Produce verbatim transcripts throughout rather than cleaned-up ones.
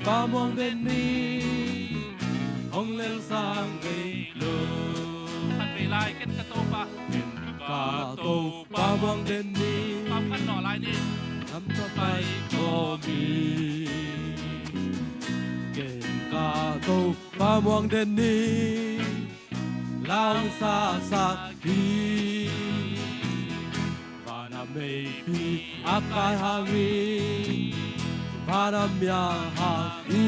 Topa muang den ni, hong lelsak ngei lo. Khat vei lai, ken ka Topa. Ken ka Topa muang den ni. Pam khat naw lai ni. Nam ka pai kawm hi. Ken ka Topa muang den ni, langsaksak hi. Vana meipi a kai hang hi, vana mial hang hi.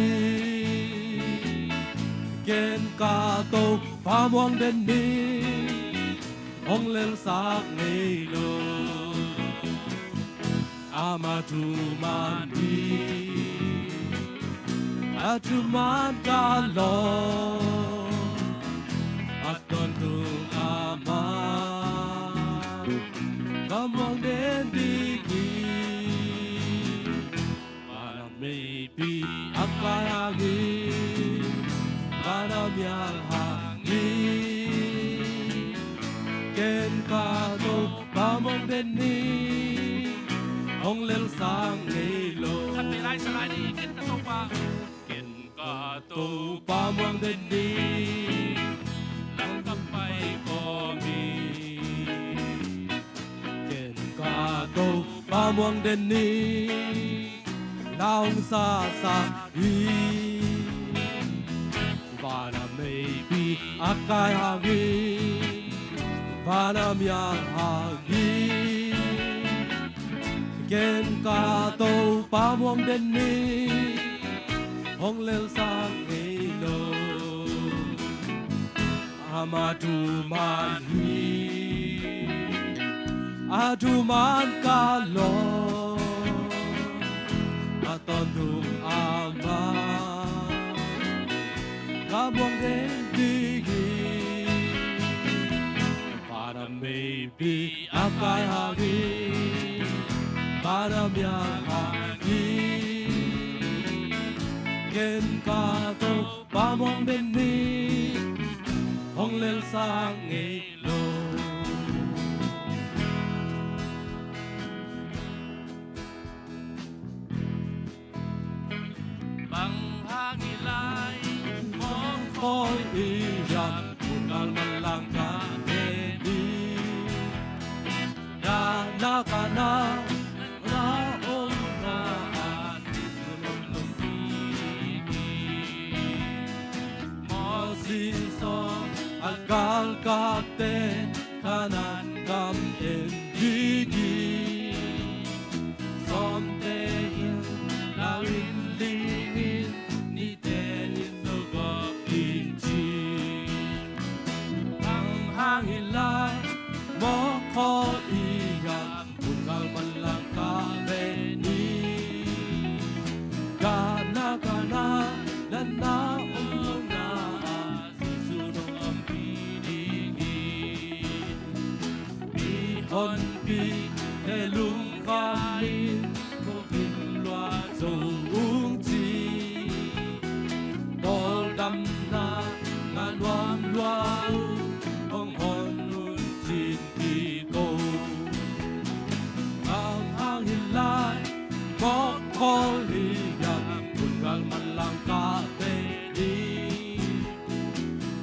Ken ka Topa muang den ni, hong lelsak ngei lo. Ama thuman hi, a thuman ka lawm, a tawntung ama ka muang den ding hi. Vana meipi a kai hang hi, vana mial hang hi. Ken ka Topa muang den ni, hong lelsak ngei lo. Khat vei lai, sa lai ni, ken ka Topa. Ken ka Topa muang den ni, lam ka pai kawm hi. Ken ka Topa muang den ni, langsaksak hi. Vana meipi a kai hang hi, vana mial hang hi. Ken ka Topa muang den ni, hong lelsak ngei lo. Ama thuman hi, a thuman ka lawm, a tawntung ama ka muang den ding hi. Vana meipi a kai hang hi, vana mial hang hi. Ken ka Topa muang den ni, hong lelsak ngei lo. Bang hang hi lai, mawk khawl hi hiam, bun gal manlang ka ve ni. Dahna kana, na omna ah Jesu hong om hi. Moses zong a galkapte Kanaan gam en ding hi. Sawmte in lau in ling in, nihte in zo gawp in ci. Bang hang hi lai, mawk khawl hi hiam, bun gal manlang ka ve ni. Dahna kana, natna om lohna ah Jesu hong ompih ding hi. Mihonpite lungkham in, ko kim lua zo ung ci. Tawldamna ngah nuam lua ung, hong hon un cin kiko. Bang hang hi lai, mawk khawl hi hiam, bun gal manlang ka ve ni.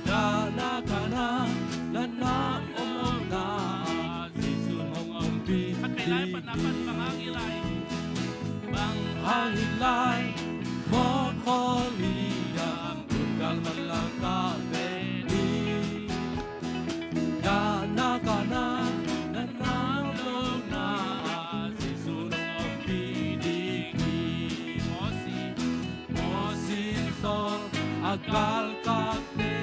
Dahna kana, natna om lohna ah Jesu hong ompih ding hi. Bang hang hi lai, mawk khawl hi hiam, bun gal manlang ka ve ni. Dahna kana, natna om lohna ah Jesu hong ompih ding hi. Moses zong a galkapte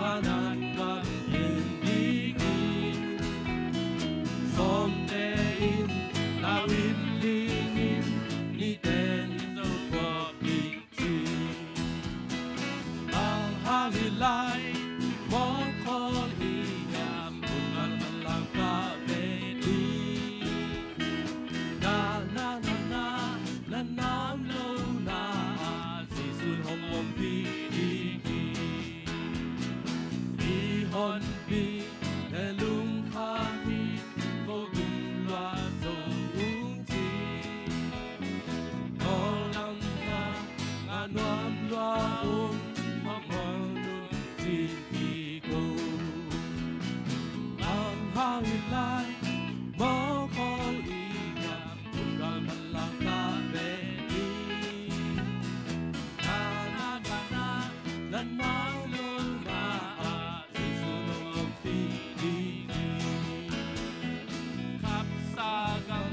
Kanaan gam en ding hi. Sawmte in lau in ling in, nihte in zo gawp ding ci. Bang hang hi lai, mawk khawl hi hiam, bun gal manlang ka ve ni. Dahna kana, natna om lohna ah Jesu hong ompih ding hi. nuam lua ung, mawhmawl nun cin hi ko. Bang hang hi lai, mawh khawl i gam, tung gal man lang ka ve hi. Na, na, na, na, na, na, lo na, ah, Jesu nong ompih ding hi. Khapsa gam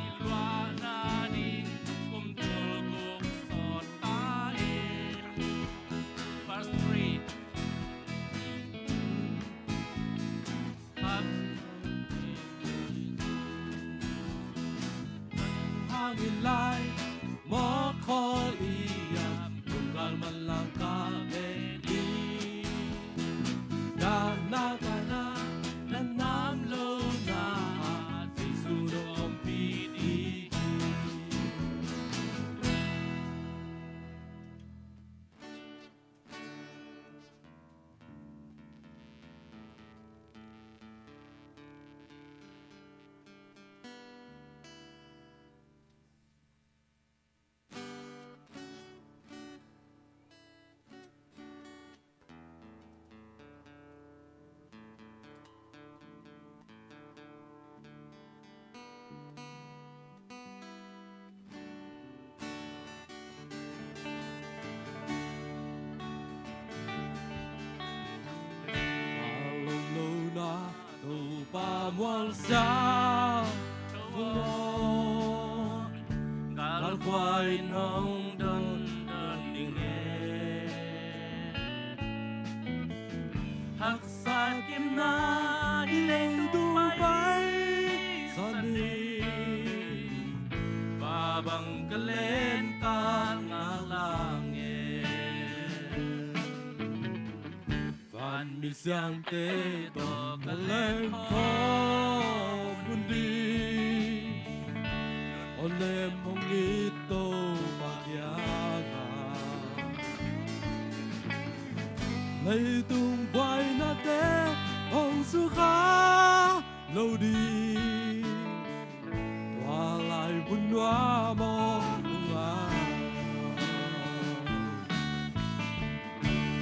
i luahna ding kum tul guk sawt ta e. Verse three. Khap hang hi lai, mawh khawl i gam, tung gal man lang ka ve hi. Dahna ka na, na nam lo na, Jesu nong ompih ding hi. Topa mual siang tho lo, galkhuai nong don don ding e. Haksa kimna i leng tung pai san ni, va bang ka len ka ngak lang e. Van misiangte tawh ka leng khawm hun ding, aw lem hong it Topa kiangah. Leitung buainate hong sukha lo ding, tua lai mun nuam aw ung a.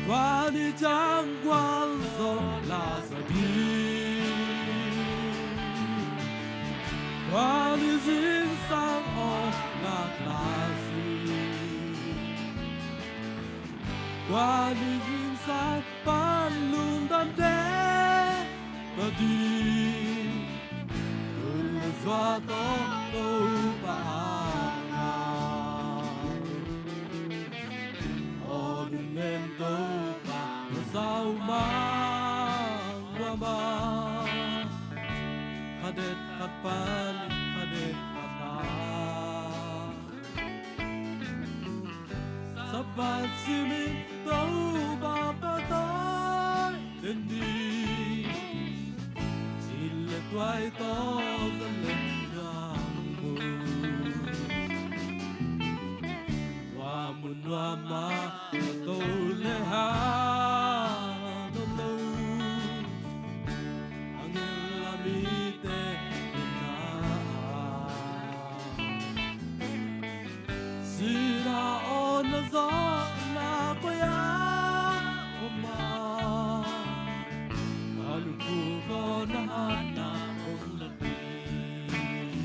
Tua ni ciang gualzawh la zaw ding, tua ni zingsang aw ngak la zaw ding. Tua ni zingsang pan lungdamte ka ding, tul le zua tawh Topa a ngak. Aw nunem Topa na sau mahmah, khat et khat pan khat et khat a. Sabbath simin Topa pahtawi den ding, cin le tuai tawh zan le nuam uh. Tua mun nuam ah a to le ha lo lo, a ngel a mite in a sina aw na zawhna koi a om a, a lungkhuk aw na hatna om lak ding.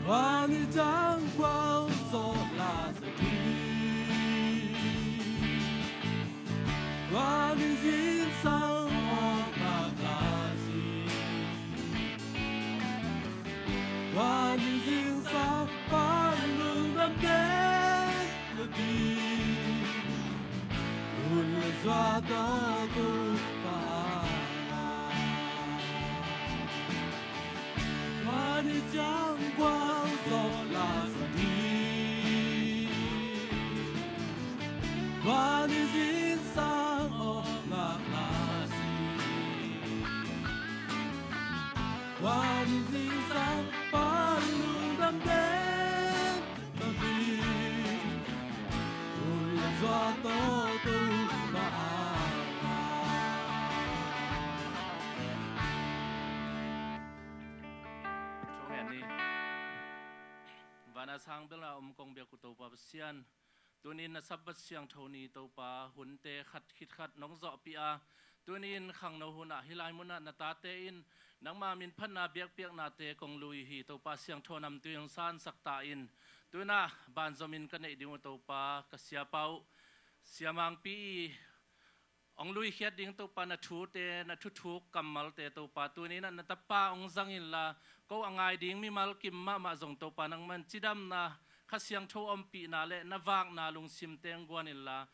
Tua ni ciang gualzawh la zaw ding, tua ni zingsang aw ngak la zaw ding. Tua ni zingsang pan lungdamte ka ding, tul le zua tawh Topa a ngak. Tua ni ciang gualzawh la zaw ding, tua ni zingsang aw ngak la zaw ding. Tua ni zingsang pan lungdamte ka ding, tul le zua tawh Topa a ngak. Thu ngen ni. Vana Thang bela om kong biak uh Topa Pasian, tunin na Sabbath siangtho ni Topa, hunte khat khit khat nong zawhpih a, tunin khangno hunah hih lai munah na tate in nangma min phatna biakpiaknate kong lui hi. Topa siangtho namtui hong sansak ta in, tunah banzomin ka neih ding uh Topa, ka siapa uh Siamangpi i hong luikhiat ding Topa na thute, na thuthuk kammalte Topa, tuninah na tapa hong zang inla, ko a ngai ding mimal kim mahmah zong Topa nangman cidamna, Kha Siangtho ompihna le na vakna lungsimte hong guan inla,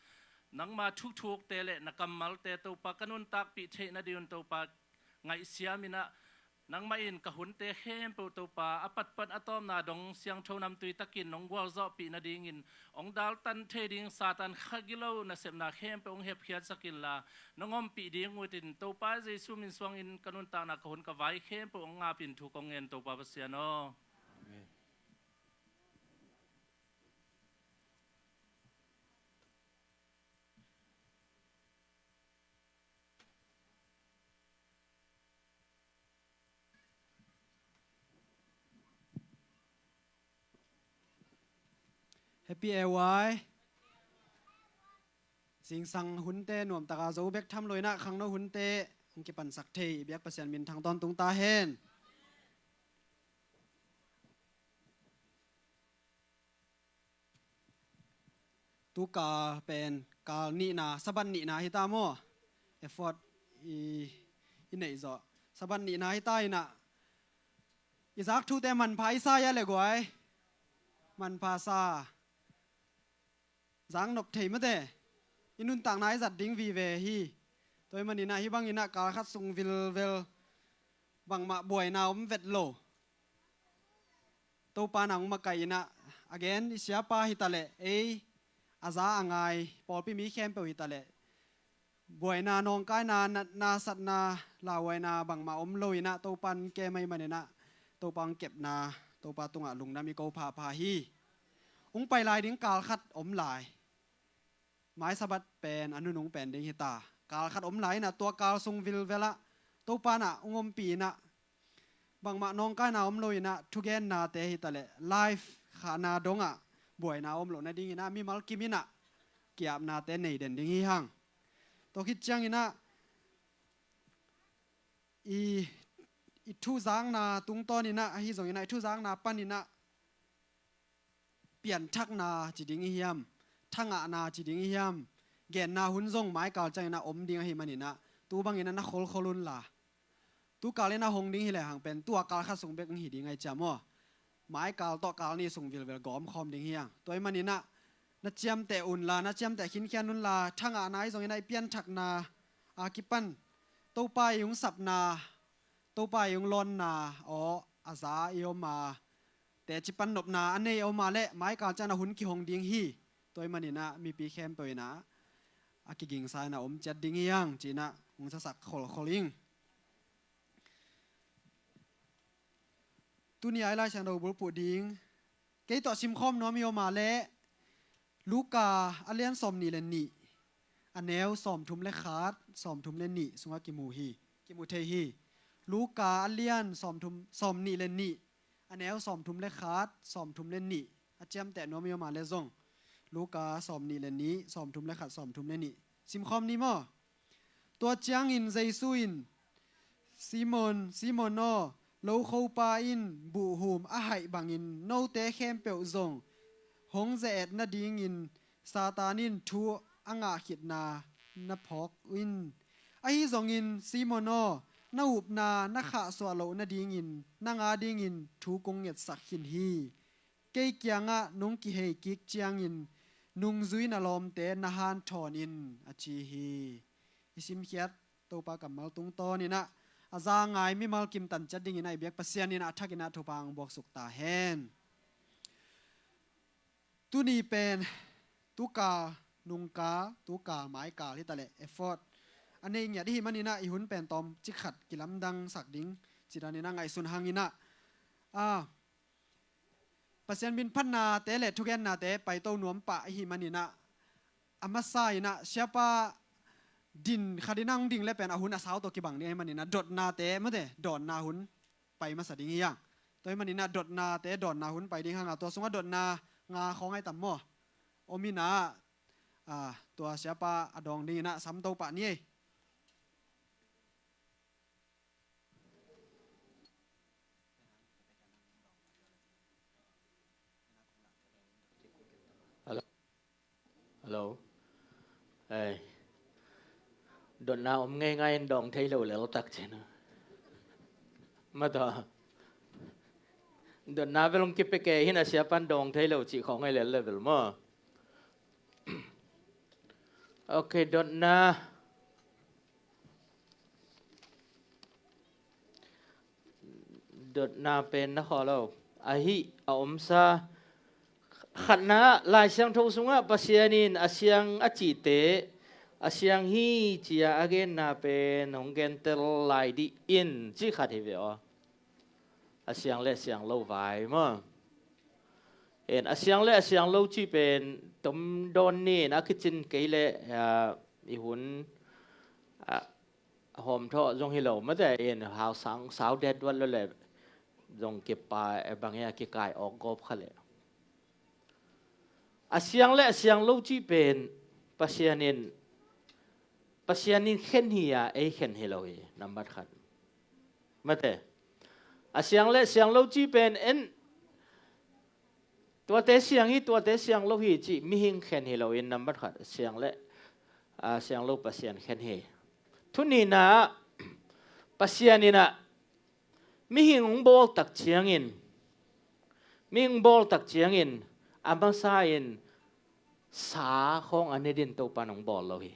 nangma thuthukte le na kammalte Topa ka nuntakpih theih nading un Topa ngaihsiam inah, nangmah in ka hunte khempeuh Topa a patpat a tawpna dong siangtho namtui takin nong gualzawhpih nadingin, hong daltan thei ding Satan kha gilo nasepna khempeuh hong hepkhiatsak inla, nong ompih ding utin Topa Jesu min suangin ka nuntakna, ka hun ka vai khempeuh hong ngapin thu kong ngen Topa Pasian aw. Amen. Happy A Y. Zingsang hunte nuamtaka zo bek tham loinah khangno hunte hong kipansak thei biak Pasian minthang tawntung ta hen. Tu kal pen kal nihna, Sabbath nihna hi ta maw? Effort i, i neih zawh. Sabbath nihna hi ta inah i zak thute manpha i sa ia le guai? Manpha sa. Zak nop thei mate. I nuntakna i zat ding vive hi. Tua hi maninah hih banginah kal khat sung vilvel bangmah buaina om vet lo. Topa na hong makaih inah, a gen i siapa hitaleh, ei a za a ngai pawlpi mi khempeuh hitaleh, buaina, nawngkaina, natna, satna, lauhuaina bangmah om lo inah Topa in kem ahih maninah Topa hong kepna, Topa tungah lungdam i ko phapha hi. Hong pai lai ding kal khat om lai. Mai Sabbath pen a nunung pen ding hita. Kal khat om lai inah tua kal sung vilvelah Topa nah hong ompih inah bangmah nawngkaina om lo inah thugennate hitaleh life khahna dongah buaina om loh nadinginah mimal kim inah kiapnate nei den ding hi hang. Tua khit cianginah i, i thuzakna tungtawninah ahi zonginah i thuzakna paninah pianthakna ci ding i hiam, thangahna ci ding i hiam, genna hun zong maikal cianginah om ding ahih maninah tu banginah na kholkhol unla. Tu kal inah hong ding hi lehang pen tua kal khat sung bek hong hi ding ahi ciam aw. Maikal tawh kal nih sung vilvel gawmkhawm ding hi hang. Tua ahih maninah na ciamteh unla, na ciamteh khinkhian unla, thangahna ahi zonginah i pianthakna a kipan Topa i hong sapna, Topa i hong lawnna aw a za i om a, teci pan nopna a nei a om a leh maikal cianah hun kihong ding hi. Tua ahih maninah mipi khempeuh inah a kigingsa inah om ciat ding hi hang ci-inah hong sasak kholkhol ing. Tuni a i Lai Siangtho bulphuh ding kei tawh simkhawm nuam i om a leh Luka a lian sawmnih le nih, a neu sawmthum le khat, sawmthum le nih sungah kimu hi, kimu thei hi. Luka a lian sawmthum, sawmnih le nih, a neu sawmthum le khat, sawmthum le nih, a ciamteh nuam i om a leh zong Luka sawmnih le nih, sawmthum le khat, sawmthum le nih. Simkhawm ni maw? Tua ciangin Jesu in, Simon, Simon aw, lokhopa in buhhum a haih bangin note khempeuh zong hong ze-et nadingin Satan in thu a ngah khitna na phawk in. Ahi zongin Simon aw, na upna na khahsuah loh nadingin nang adingin thu kong ngetsak khin hi. Kei kiangah nong kihei kik ciangin nungzui na lawmte na hanthawn in, a ci hi. I simkhiat Topa kammal tungtawninah a za ngai mimal kim tan ciat dinginah i biak Pasian inah a thakinah thupha hong buaksuk ta hen. Tuni pen tuka nungka, tuka maikal hitaleh effort a nei ngiat ihi maninah i hun pen tawm cik khat kilamdangsak ding cidaninah ngaihsun hanginah a Pasian min phatnate le thugennate paito nuam pah ihi maninah a masa inah siapa din khat inah hong ding le pen a hun a sau tawh kibang ding ahi maninah dotnate mate dawnna hun pai masa ding hi hang. Tua ahih manin ah dotnate dawnna hun pai ding hang a, tua sungah dotna nga khawng ai tam maw? Om in ah, ah, tua siapa a dawng ding in ah sam to pah ni ei. Hello. Hello. Ei. Dotna om ngeingai in dawng thei lo lel tak cin a. Mata. Dotna bel hong kipia kei hi in a, siapan dawng thei lo cih khawng ngei lel level maw? Ok, dotna. Dotna pen na khawh lo. Ahi, a omsa. Khatna, Lai Siangtho sungah Pasian in a siang a cihte, a siang hi ci-a a genna pen hong gentel lai dih in ci khat hi ve aw. A siang le a siang lo vai maw? En, a siang le a siang lo cih pen tom dawn ni in a kicin kei leh, ah, i hun, ah, a hawm thawh zong hi lo mate in, hau sang sau det duat lo le zong kipa e bang e a kikai awk gawp kha le. A siang le a siang lo cih pen Pasian in, Pasian in khen hi a, ei khen hi lo hi, nambat khat. Mate. A siang le a siang lo cih pen en, tuate siang hi, tuate siang lo hi cih mihing khen hi lo in, nambat khat siang le, ah, siang lo Pasian khen hi. Thu nihna ah Pasian in ah mihing hong bawl tak ciangin, mihing bawl tak ciangin a masa in sa khawng a ne ding Topan hong bawl lo hi.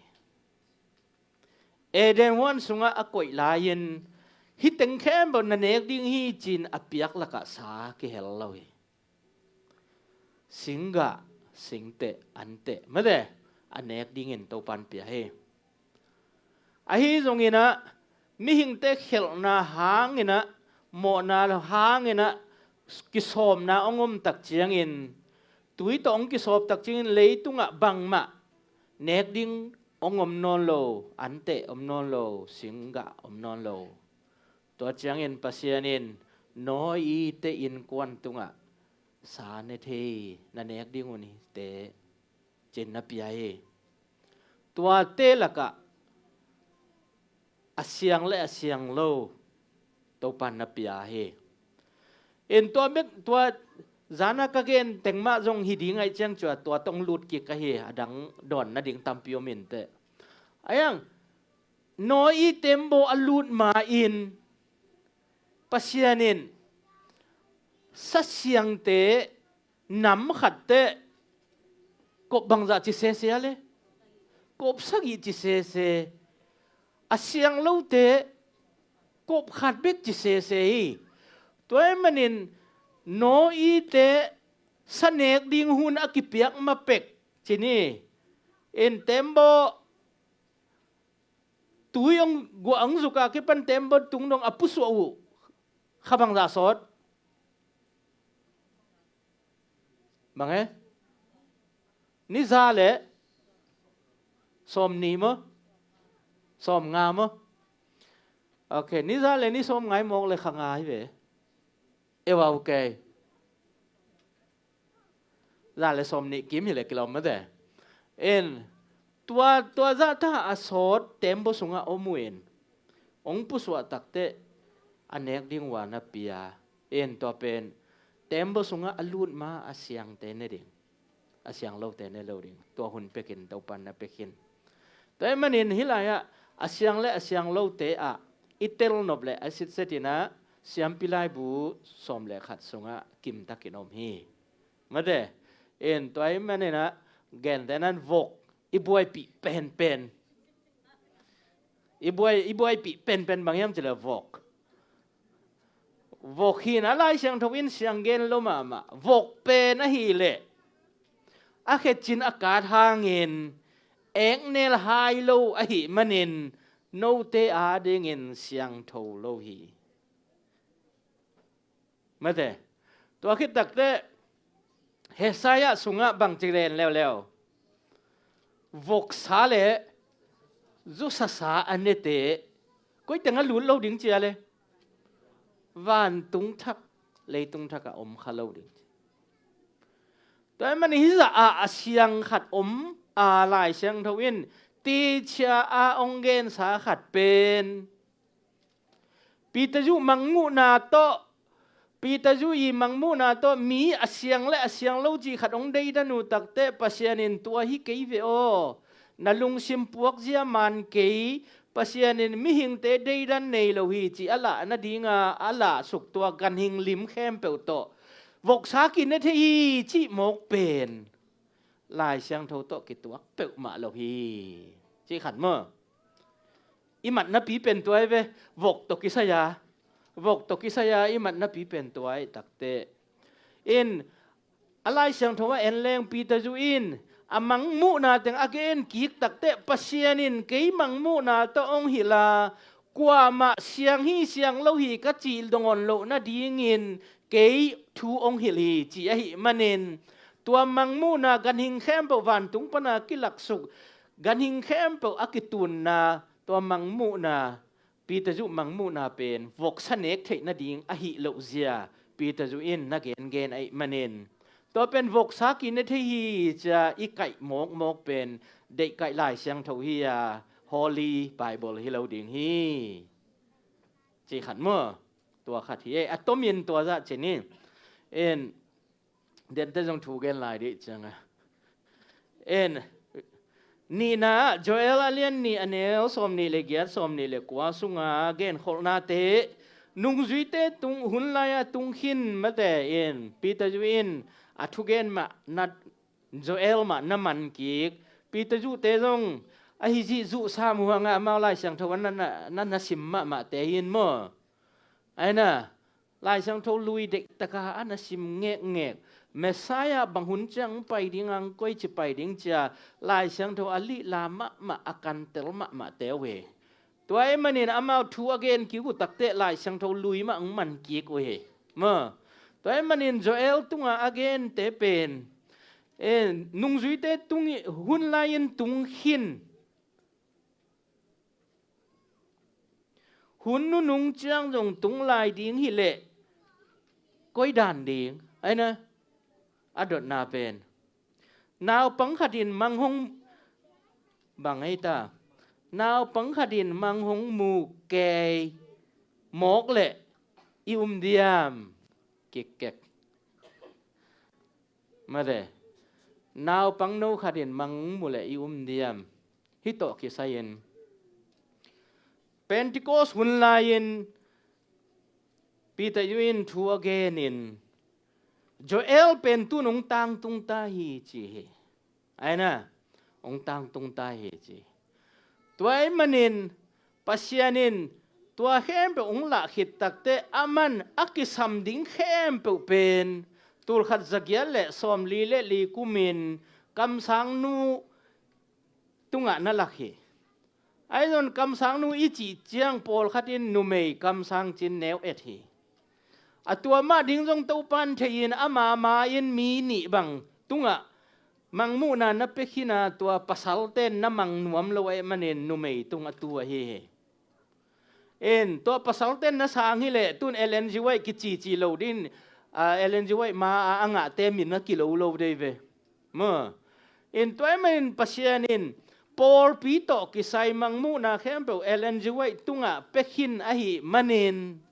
Eden huan sungah a koih lai-in hih teng khempeuh na nek ding hi ci-in a piak lakah sa kihel lo hi. Singgah, singteh, anteh mate a nek dingin Topan pia hi. Ahi zongin ah mihingte khelhna hangin ah, mawhna hangin ah kisawpna hong om tak ciangin, tui tawh hong kisawp tak ciangin leitungah bangmah nek ding hong om nawn lo, anteh om nawn lo, singgah om nawn lo. Tua ciangin Pasian in Noah-te innkuan tungah sa ne thei, na nek ding uh ni te ci-in na pia hi. Tuate lakah a siang le a siang lo Topan na pia hi. In tua bek, tua zana ka gen teng mah zong hi ding ahih ciang cua tua tawh lut kik ka hi, a dang dawn nading tampi om in teh. A yang Noah tembaw a lut ma-in Pasian in sa siangte nam khat teh kop bangzah ci sese a le? Kop sagih ci sese. A siang lote kop khat bek ci sese hi. Tua ahih manin Noah-te sa nek ding hun a kipiak ma pek ci ni. In tembaw tui hong guah hong zuk a kipan tembaw tung dong a pusuah uh kha bangzah sawt? Bang e? Ni za le sawm nih maw? Sawm nga maw? Ok, ni za le ni sawm nga i mawk le kha nga hi ve. Ewa, ok. Za le sawm nih kim hi le kilawm mate. En, tua, tua zah ta a sawt tembaw sungah om uh in, hong pusuah tak teh a nek ding uh a na pia. En, tua pen tembaw sungah a lut ma a siangte ne ding, a siang lote ne lo ding. Tua hun pekin Topan na pia khin. Tua ahih manin hih lai-ah a siang le a siang lote ah i tel nop leh a sitset in ah Siampi Laibu sawm le khat sungah kimtakin om hi. Mate, in tua ahih manin ah gente nan vok i buaipih penpen. I buai, i buaipih penpen bang hiam cih leh vok. Vok hi in a Lai Siangtho in siang gen lo mahmah. Vok pen ahih leh a khetcin a kat hangin eknel hai lo ahih manin note adingin siangtho lo hi. Mate, tua khit tak teh Isaiah sungah bangci gen leuleu? Voksa le zusasa a nete koi teng a lut lo ding ci a le? Vantung thak leitung thakah om kha lo ding. Tua ahih manin hih zah a siang khat om a, Lai Siangtho in tichia a hong gensa khat pen Peter Zu mangmuhna tawh, Peter Zu i mangmuhna tawh mi a siang le a siang lo cih khat hong deidan uh takteh Pasian in tua hi kei ve aw, na lungsim puakzia man kei, Pasian in mihingte deidan nei lo hi cih a lah nadinga a lahsuk tua ganhing lim khempeuh tawh voksa kine thei hi cih mawk pen Lai Siangtho tawh kituak peuhmah lo hi. Cih khat maw? I mat napi pen tua hi ve. Vok tawh kisai a, vok tawh kisai a i mat napi pen tua hi takteh. In a Lai Siangtho a en leng Peter Zu in a mangmuhna teng a gen kik takteh Pasian in kei mangmuhna tawh hong hilh a, kuamah siang hi siang lo hi ka cih dongawn loh nadingin kei thu hong hilh hi cih ahih manin tua mangmuhna ganhing khempeuh vantung pana kilaksuk, ganhing khempeuh a kitunna tua mangmuhna, Peter Zu mangmuhna pen voksa nek theih nading ahih lohzia Peter Zu in na gengen ahih manin tua pen voksa kine thei hi cia i kaih mawkmawk pen deihkaih Lai Siangtho hi a, Holy Bible hi lo ding hi. Cih khat maw? Tua khat hi e, a tomin tua zah cin hi. En, dente zong thu gen lai dih cianga. En, nihna ah Joel a lian nih a neu sawm nih le giat, sawm nih le kua sunga genkholhnate nungzuite tung, hun lai-a tung khin mate in Peter Zu in a thugen mah na, Joel mah na man kik. Peter Zute zong ahi zih zuh sam huanga amau Lai Siangtho a na, na, na, na sim mahmahte hi in maw? Aina, Lai Siangtho lui deihtaka a na sim ngekngek, Messiah bang hun ciang pai ding ang, koici pai ding cia Lai Siangtho a lihla mahmah, a kantel mahmahte uh hi. Tua ahih manin amau thu a gen kik uh takteh Lai Siangtho lui mah hong man kik uh hi. Maw? Tua ahih manin Joel tunga a gente pen, eh, nungzuite tung i, hun lai-in tung khin, hun nunung ciang zong tung lai ding hileh koi dan ding? Aina, a dotna pen naupang khatin mang hong, bang ei ta, naupang khatin mang hong mu kei mawk leh i um diam? Kikkek. Mate, naupang no khatin mang hong mu leh i um diam? Hih tawh kisai-in Pentecost hun lai-in Peter Zu in thu a genin Joel pen tun hong tangtung ta hi ci hi. Aina, hong tangtung ta hi ci. Tua ahih manin Pasian in tua khempeuh hong lah khit takteh aman a kisam ding khempeuh pen tulkhat zagiat le sawmli le li kumin kamsangnu tungah na lak hi. Ahi zong kamsangnu i cih ciang pawlkhat in numei kamsang cin neu et hi. A tua mah ding zong Topan thei-in ama ma-in mi nih bang tungah mangmuhna na pia khin a, tua pasalte na mang nuam lo ahih manin numei tung a tu ahi hi. In tua pasalte na sang hileh tun Ellen G. White kicici lo ding, a, Ellen G. White ma a, a ngahte min a kilo lo dei ve. Maw? In tua ahih manin Pasian in pawlpi tawh kisai mangmuhna khempeuh Ellen G. White tungah pia khin ahih manin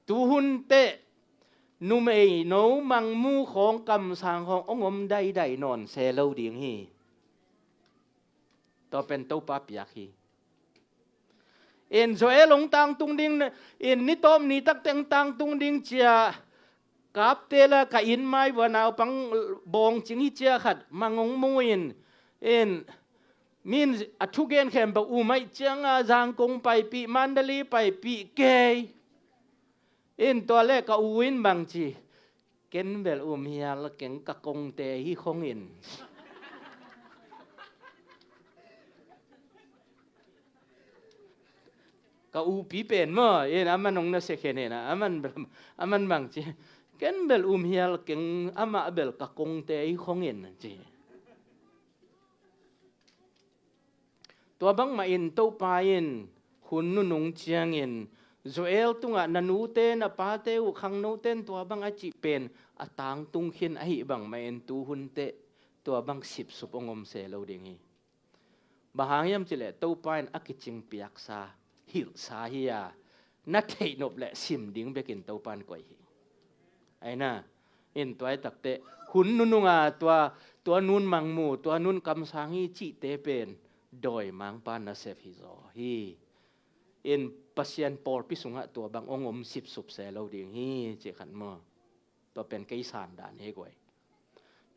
tuhun teh numei no mangmu khawng kamsang khawng hong om daidai nawn se lo ding hi. Tua pen Topa piak hi. In Joel hong tangtung ding, in ni tawp ni takteh hong tangtung ding cia kapte la ka inn mai vua naupang bawngcing hi cia khat mang hong mu in, in min a thugen khempeuh um ahih cianga Zangkong paipih, Mandalay paipih kei. In tua le ka u in bang ci, ken bel um hial keng, ka kongte hi khong in. Ka upi pen maw, in aman hong na sekhen in a, aman bel, aman bang ci, ken bel um hial keng, amah bel ka kongte hi khong in ci. Tua bangmah in Topa in hun nunung ciangin Joel tungah na nute na pate uh khangnote in tua bang a cih pen a tangtung khin ahih bang mah in tuhun teh tua bang sipsup hong om se lo ding hi. Bang hang hiam cih leh Topa in a kicing piaksa hilhsa hi a, na theih nop leh sim ding bekin Topa in koih hi. Aina, in tua hi takteh hun nunung a tua, tua nun mangmu, tua nun kamsang hi cihte pen dawimangpa nasep hi zaw hi. In Pasian pawlpi sungah tua bang hong om sipsup se lo ding hi, cih khat maw? Tua pen kei san dan hi guai.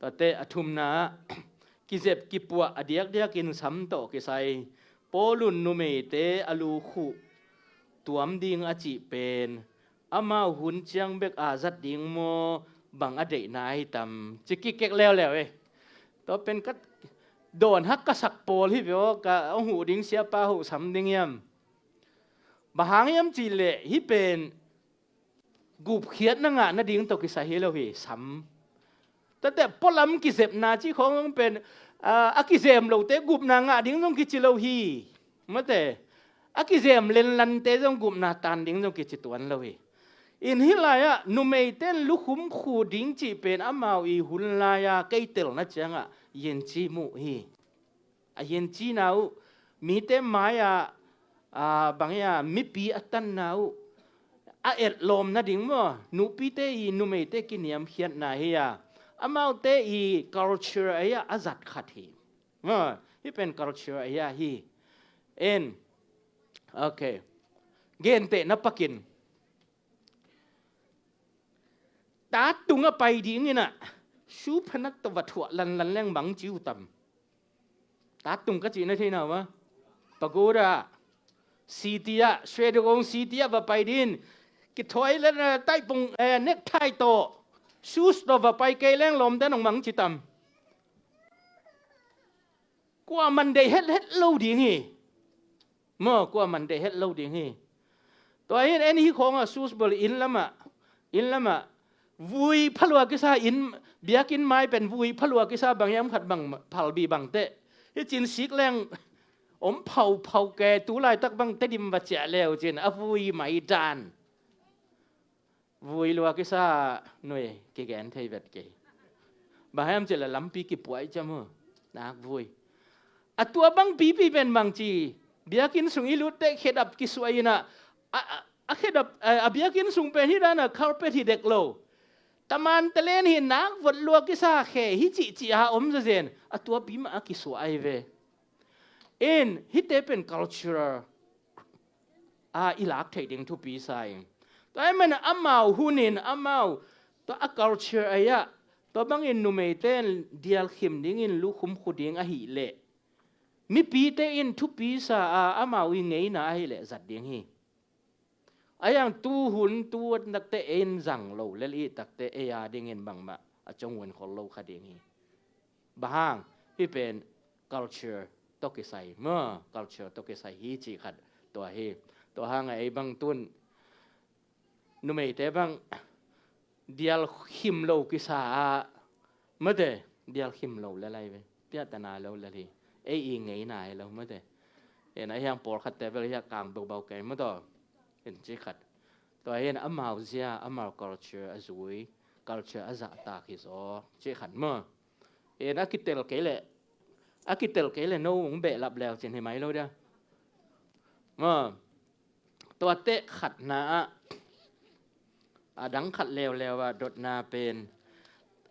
Tuate a thumna ah kizep kipuah a diakdiakin sam tawh kisai Paul un numeite a lukhuh tuam ding a cih pen amau hun ciang bek a zat ding maw, bang a deihna hi tam, ci kikek leuleu e. Tua pen ka dawn hak ka sak pawl hi veh aw, ka hong huh ding siapa huh sam ding hiam? Bang hang hiam cih leh hih pen gupkhiatna ngah nading tawh kisai hi lo hi, sam. Tuate pualam kizepna cih khawng pen, ah, a kizem lote gupna ngah ding zong kici lo hi. Mate, a kizem lenlante zong gupna tan ding zong kici tuan lo hi. In hih lai-ah numeite in lukhum khu ding cih pen amau i hun lai-a kei telna ciangah yenci muh hi. A yenci na uh, mite mai-ah, ah, bang ia mipi a tanna uh a etlawm nading maw, nupite i numeite kiniamkhiatna hi a, amaute i culture ahi a, a zat khat hi. Maw, hih pen culture ahi a hi. En, ok. Gentehna pakin, tat tungah pai dingin ah, su phanak tawh va thuah lanlan leng bang ci uh tam? Tat tung ka cihna thei na uh a, pagoda city ah, Shwedagon city ah va pai dingin kithawi le, eh, taipung, eh, necktie tawh, shoes tawh va pai kei leng lawmte nong bang ci tam? Kuaman deih hethet lo ding hi. Maw, kuaman deih het lo ding hi. Tua hi in en hih khawngah shoes bel inn lamah, inn lamah vui phalua kisa inn, biakinn mai pen vui phalua kisa bang hiam khat bang phalbi bangteh. Hih cin sik leng om phauphau ke, tu laitak bang Tedim va ciah leu cin a vui mai dan. Vui lua kisa nui kigen thei vet kei. Bang hiam cih leh lampi kipuai ciam uh, nak vui. A tua bang pipi pen bang ci, biakinn sung i lutteh khedap kisuai in ah, a, a, a khedap, a, a biakinn sung pen hih dan a carpet hi dek lo. Taman talen hi nak vot lua kisa khe hi cihcih a om zazen. A tua pi mah a kisuai ve. In, hihte pen cultural a i lak theih ding thupi sa ing. Tua ahih manin amau hun in amau, tua a culture ahi a, tua bangin numeite in dialkhim dingin lukhum khu ding ahih leh, mipite in thupi sa a amau i ngeina ahih leh zat ding hi. Ahi hang tuhun tu takte ei in zang lo lel i takte ei a dingin bangmah a cong un khol lo kha ding hi. Bang hang, hih pen culture tawh kisai maw, culture tawh kisai hi cih khat tua hi. Tua hang a ei bang tun numeite bang dialkhim lo kisa a, mate, dialkhim lo lel ai ve, piahtana lo lel hi. Ei i ngeina hi lo, mate. En ahi hang pawlkhatte bel hi a kang beubau kei maw taw. En cih khat. Tua hi in amau zia, amau culture a zui, culture a zahtak hi zaw cih khat maw. En a kitel kei leh, a kitel kei leh no hong behlap leu cin hi mai lo dia. Maw, tuate khatna ah, a dang khat leuleu ah dotna pen,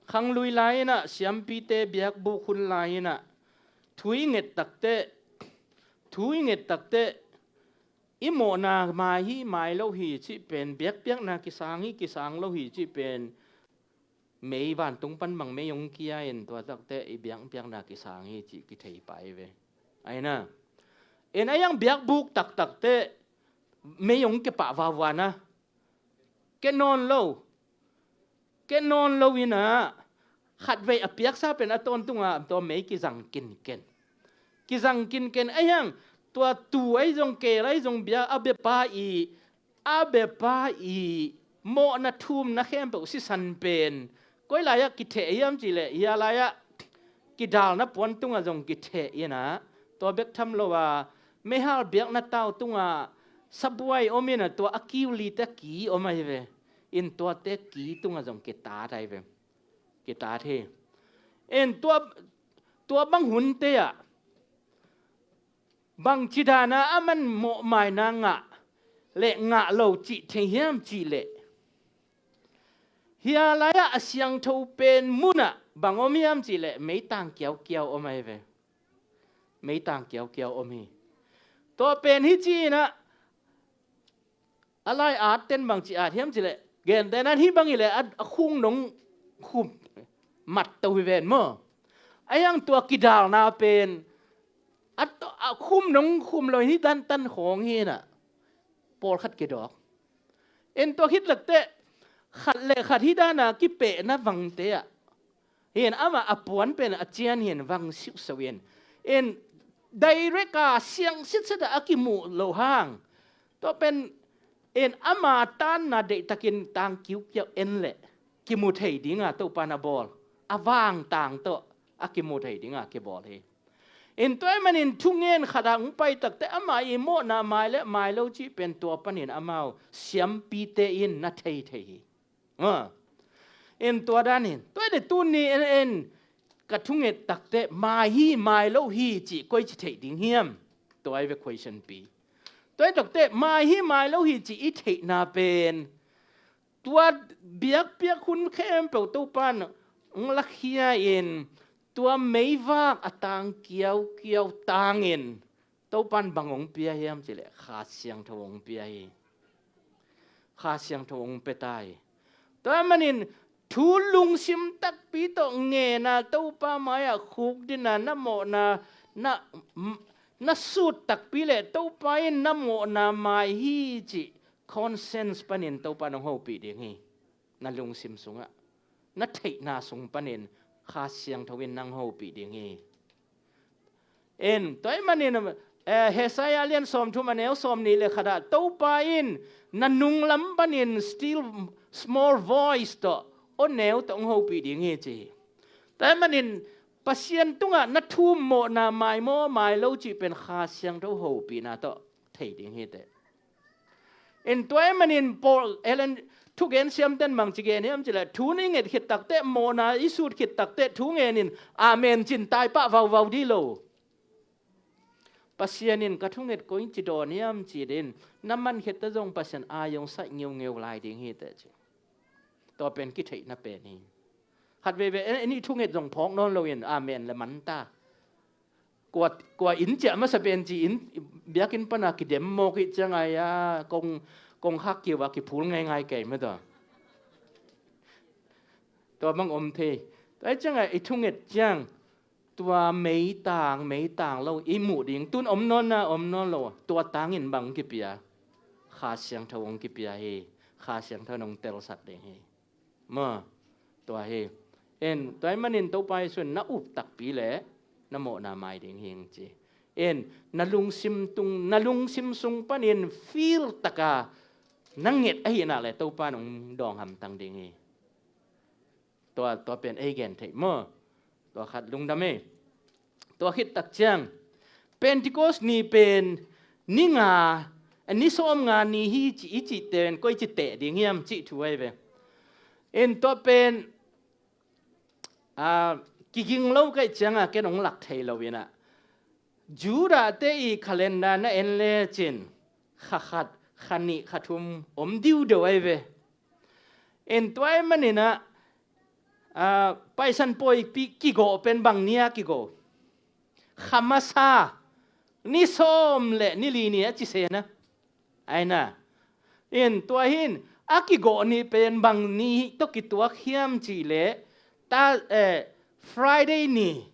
khanglui lai-in ah, siampite biakbuk hun lai-in ah, thu i nget takteh, thu i nget takteh, i mawhna mai hi, mai lo hi cih pen, biakpiakna kisang hi, kisang lo hi cih pen, mei vantung pan bang mei hong kia in tua takteh i biakpiakna kisang hi cih kithei pai ve. Aina. En ahi hang biakbuk taktakteh mei hong kepah vauvan a, ke nawn lo. Ke nawn lo in ah, khatvei a piaksa pen a tawntung ah tua mei kizang kinken. Kizang kinken ahi hang, tua tuu ahi zong, keel ahi zong, bia a biapa i, a biapa i mawhna thumna khempeuh sisan pen koi lai-ah kitheh hiam cih leh, hia lai-ah kidalna puan tungah zong kitheh in ah, tua bek tham lo a, meihal biakna tau tungah sabuai om in a, tua a kiu lite ki om ahi ve. In tuate ki tungah zong kitat ahi ve. Kitat hi. In tua, tua bang hunte ah bangci dana a man mawhmaina ngah le ngah lo cih thei hiam cih leh, hia lai-ah a siangtho pen munah bang om hiam cih leh meitang kiaukiau om ahi ve. Meitang kiaukiau om hi. Tua pen hi ci-in ah a lai-at ten bangci at hiam cih leh, gentehna-in hih bang hi leh a, a khung dong khum mat to hi ven maw. A hiang tua kidalna pen a, a khum dong khum lo hi, tantan khawng hi in ah pawlkhat kidawk. In tua khit lak teh khat le khat hih dana kipehna vangte ah hi in, amah a puan pen a cian hi in, vang siuhso in, in direct a siang sitset ah a kimuh loh hang, tua pen in ama tanna deihtakin tang kiukiau en leh kimu thei dinga Topa na bawl, a vang tang tawh a kimu thei dinga kibawl hi. In tua ahih manin thungen khat ah hong pai tak teh ama i mawhna mai le mai lo cih pen tua panin amau siampite in na thei thei hi. Ah. In tua dan in, tua hi leh tuni in, in ka thunget tak teh mai hi mai lo hi cih koici theih ding hiam? Tua hi ve question pi. Tua hi tak teh mai hi mai lo hi cih i theihna pen tua biakpiak hun khempeuh Topa in hong lakhia in, tua meivak a tang kiaukiau tangin Topa in bang hong pia hiam cih leh Kha Siangtho hong pia hi. Kha Siangtho hong pia ta hi. Tua manin thu lungsim takpi tawh ngen a, Topa mai-ah khukdin a, na mawhna na, na sut takpi leh Topa in na mawhna mai hi cih conscience panin Topa in hong hopih ding hi. Na lungsim sungah, na theihna sung panin Kha Siangtho in nang hopih ding hi. In tua ahih manin, eh, Isaiah lian sawmthum a neu sawmnih le khat ah Topa in na nunglam panin still small voice tawh, aw neu tawh hong hopih ding hi ci hi. Tua ahih manin Pasian tungah na thum mawhna mai maw mai lo cih pen Kha Siangtho hopihna tawh thei ding hi teh. In tua ahih manin Paul, Ellen, thugen siamten bangci gen hiam cih leh, thu i nget khit tak teh, mawhna i sut khit tak teh thu ngenin amen cin tai pah vauvau dih lo. Pasian in ka thunget koici dawn hiam ci-in na man khit teh zong Pasian aa hong saih ngeungeu lai ding hi teh ci. Tua pen kitheihna pen hi. Khat veivei en, en i thunget zong phawk nawn loin amen le man ta. Kua, kua inn ciah masa pen ci-in biakinn pana kidem mawk ih ciang ai-a kong, kongkhak kiu a kiphul ngeingai kei mah tua. Tua bang om thei. Tua ih ciang ai i thunget ciang tua meitang, meitang lo i muh ding. Tun om nawn na om nawn lo, tua tangin bang kipia? Kha Siangtho hong kipia hi. Kha Siangtho in hong telsak ding hi. Maw, tua hi. En, tua ahih manin Topa Jesu in na up takpi leh na mawhna mai ding hi hong ci. En, na lungsim tung, na lungsim sung panin feel taka na nget ahih nak leh Topa in hong dawng hamtang ding hi. Tua, tua pen ei gen theih maw. Tua khat lungdam ei. Tua khit tak ciang Pentecost ni pen ni nga, ni sawm nga ni hi ci, i cih pen koici teh ding hiam cih thu ahi ve. En tua pen, ah, kiging lo ka hih cianga ken hong lak thei lo in ah, Judah te i calendar na en lecin kha khat, kha nih, kha thum om diudeu ahi ve. En tua ahih manin ah, ah, Paisan pawipi kigawh pen bang ni-a kigawh? Kha masa ni sawm le ni li ni a ci se na. Ai na. En tua hi in a kigawh ni pen bang ni tawh kituak hiam cih leh ta, eh, Friday ni.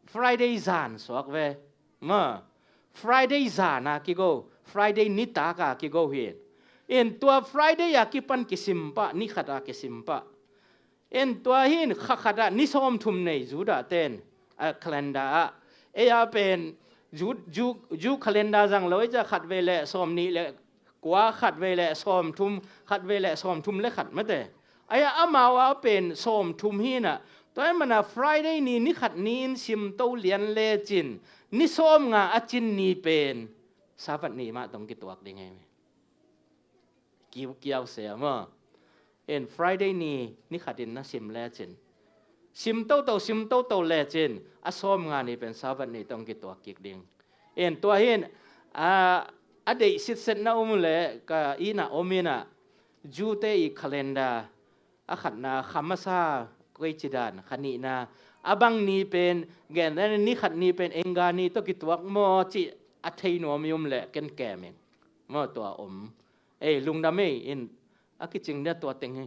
Friday zan suak ve. Maw, Friday zan a kigo, Friday nitak a kigo hi. En tua Friday a kipan kisim pah, ni khat a kisim pah. En tua hi in kha khat ah ni sawmthum nei Judah ten, a calendar ah. Ei a pen Ju, Ju, Ju calendar zang lo ei ciah khat vei le sawmnih le kua, khat vei le sawmthum, khat vei le sawmthum le khat mate. Ai-a amau a pen sawmthum hi in ah, tua ahih manin Friday ni, ni khat ni-in simto lian lecin ni sawm nga a cin ni pen Sabbath ni mah tawh kituak ding hi. Kiukiau se maw. In Friday ni, ni khatin na sim lecin, sim toto, sim toto lecin, a sawmnga ni pen Sabbath ni tawh kituak kik ding. In tua hin, a, a deih sitsetna om uh leh, ka inn ah om in ah, Jew-te i calendar, a khatna, kha masa, koici dan, kha nihna, a bang ni pen, gen, ni khat ni pen, Enga ni tawh kituak maw, cih a thei nuam i om leh, ken kem ing. Maw, tua om. Ei, lungdam ei, in, a kicing dia tua teng hi.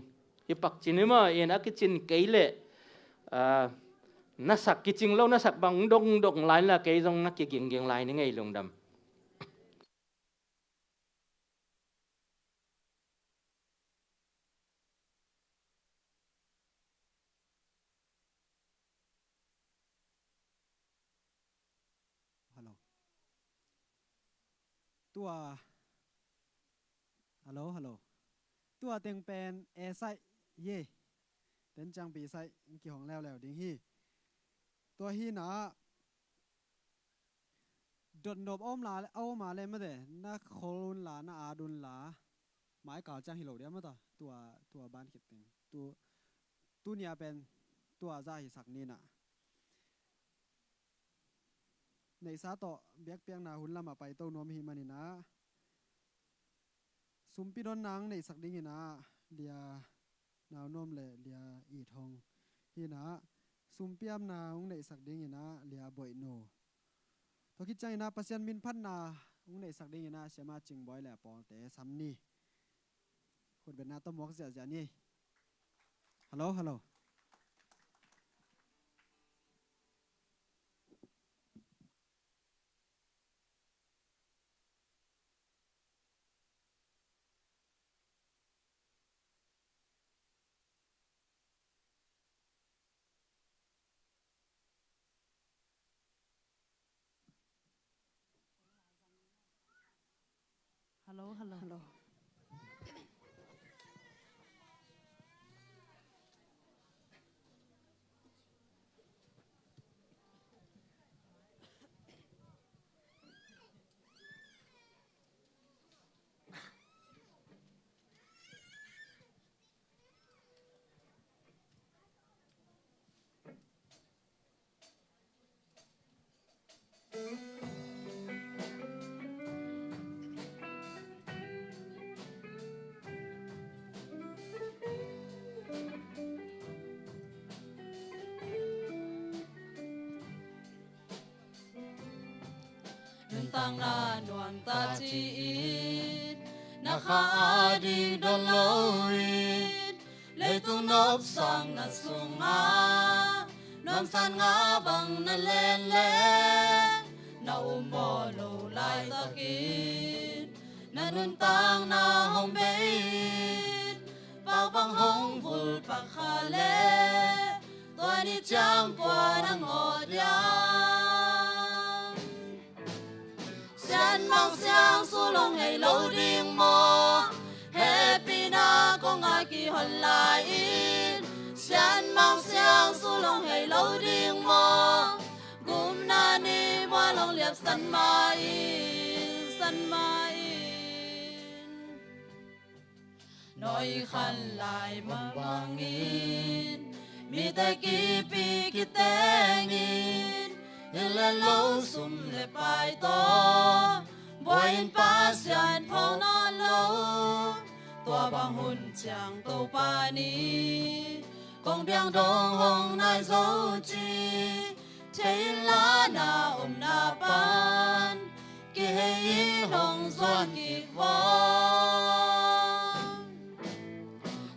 I pakcin hi maw, in, a kicin kei leh, ah, na sak, kicing lo na sak bang dongdong lai la, kei zong na kigingging lai ning ei, lungdam. Hello. Tua. Hello, hello. Tua teng pen A side ye. Ten ciang B side kihong leuleu ding hi. Tua hi na, dotnop a om la, a om a le mate, na khol un la, na at un la, mai kal ciang hi lo dia mata, tua, tua ban khit teng. Tu, tu nia pen, tua za hi sak ni na. Neihsa tawh, biakpiakna hun lam a pai to nuam hi mani na. Sumpi don nang neihsak ding hi na, lia, Nau Nuam le Lia It Hong hi na, sumpiamna hong neihsak ding hi na, Lia Boih Nu. Tua khit ciang hi na, Pasian min phatna hong neihsak ding hi na, Siama Cing Bawi le a pawlte sam ni. Khutbetna tawh muak ziahziah ni. Hello, hello. Hello, hello. Hello. Nuntakna nuamta ci-in na kha a ding don loin, leitung nopsakna sungah nuamsatna bang na len leh, na ummawh loh laitakin na nuntakna hong bei in, pakbang hong vulpak kha leh, tua ni ciang kua na ngawh diam? Sianmang siangsu long hei lo ding maw? Hehpihna kongah kihon lai-in, sianmang siangsu long hei lo ding maw? Gupna ni mual hong liapsan mah in, san mah in. Nawi khan lai mah bangin, mite kipi kitengin, inn le lo sum le pai tawh, buai-in Pasian pho nawn lo. Tua bang hun ciang Topa ni kong biang dong hong nai zo ci, thei inla na omna pan kihei-in hong zuan kik vua.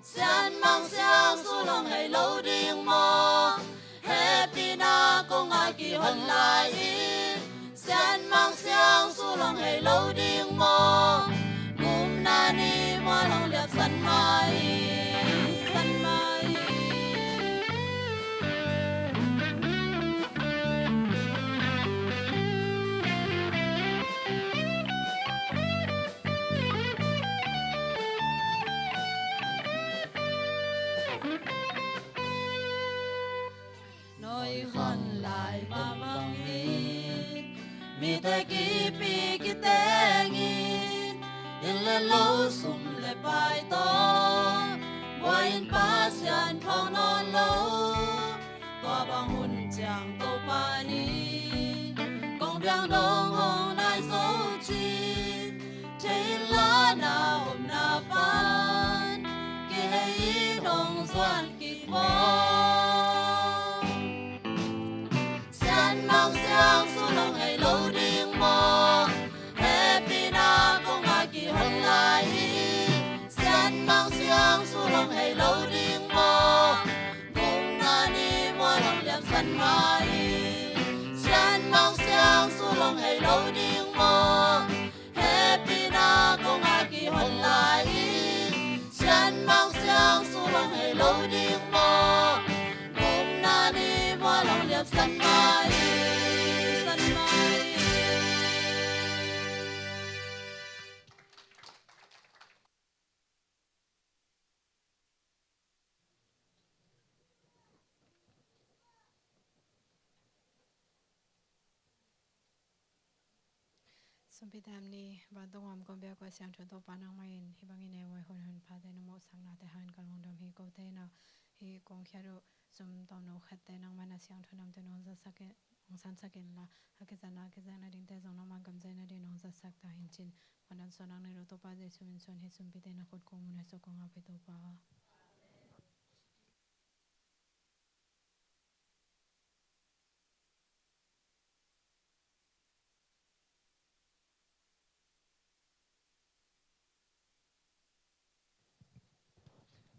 Sianmang siangsu long hei lo ding maw? Hehpihna kongah kihon lai-in, sianmang siangsu long hei lo ding maw? Gupna ni mual hong liapsan mah in, san mah in. Nawi khan lai mah bangin, mite kipi kite Mang Siangtho hong hei lo ding maw? Hehpihna kongah kihon lai hi. Sian Mang Siangtho hong hei lo ding maw? Gupna ni mual hong liamsan mai hi. Sian Mang Siangtho hong hei lo ding maw? Hehpihna kongah kihon lai hi. Sian Mang Siangtho hong hei lo ding maw? Gupna ni mual hong liamsan mai hi. San mai hi. Sumpite, a ni vantung a om kong biak uh a siangtho Topa, nangmah in hih bangin ei hun honpha te na mawhsakna te hangin ka lungdam hi. Kote in ah hih kong khiat uh sum tawmno khat te nangmah in a siangtho namte nong zatsak in, nong sansak inla, a kizatna a kizatna dingte zong nangmah gam zaina ding nong zatsak ta in ci-in, mawhna suan nang nei lo Topa Jesu min suang hi. Sumpite na khut kong mu na suk kong ap hi Topa.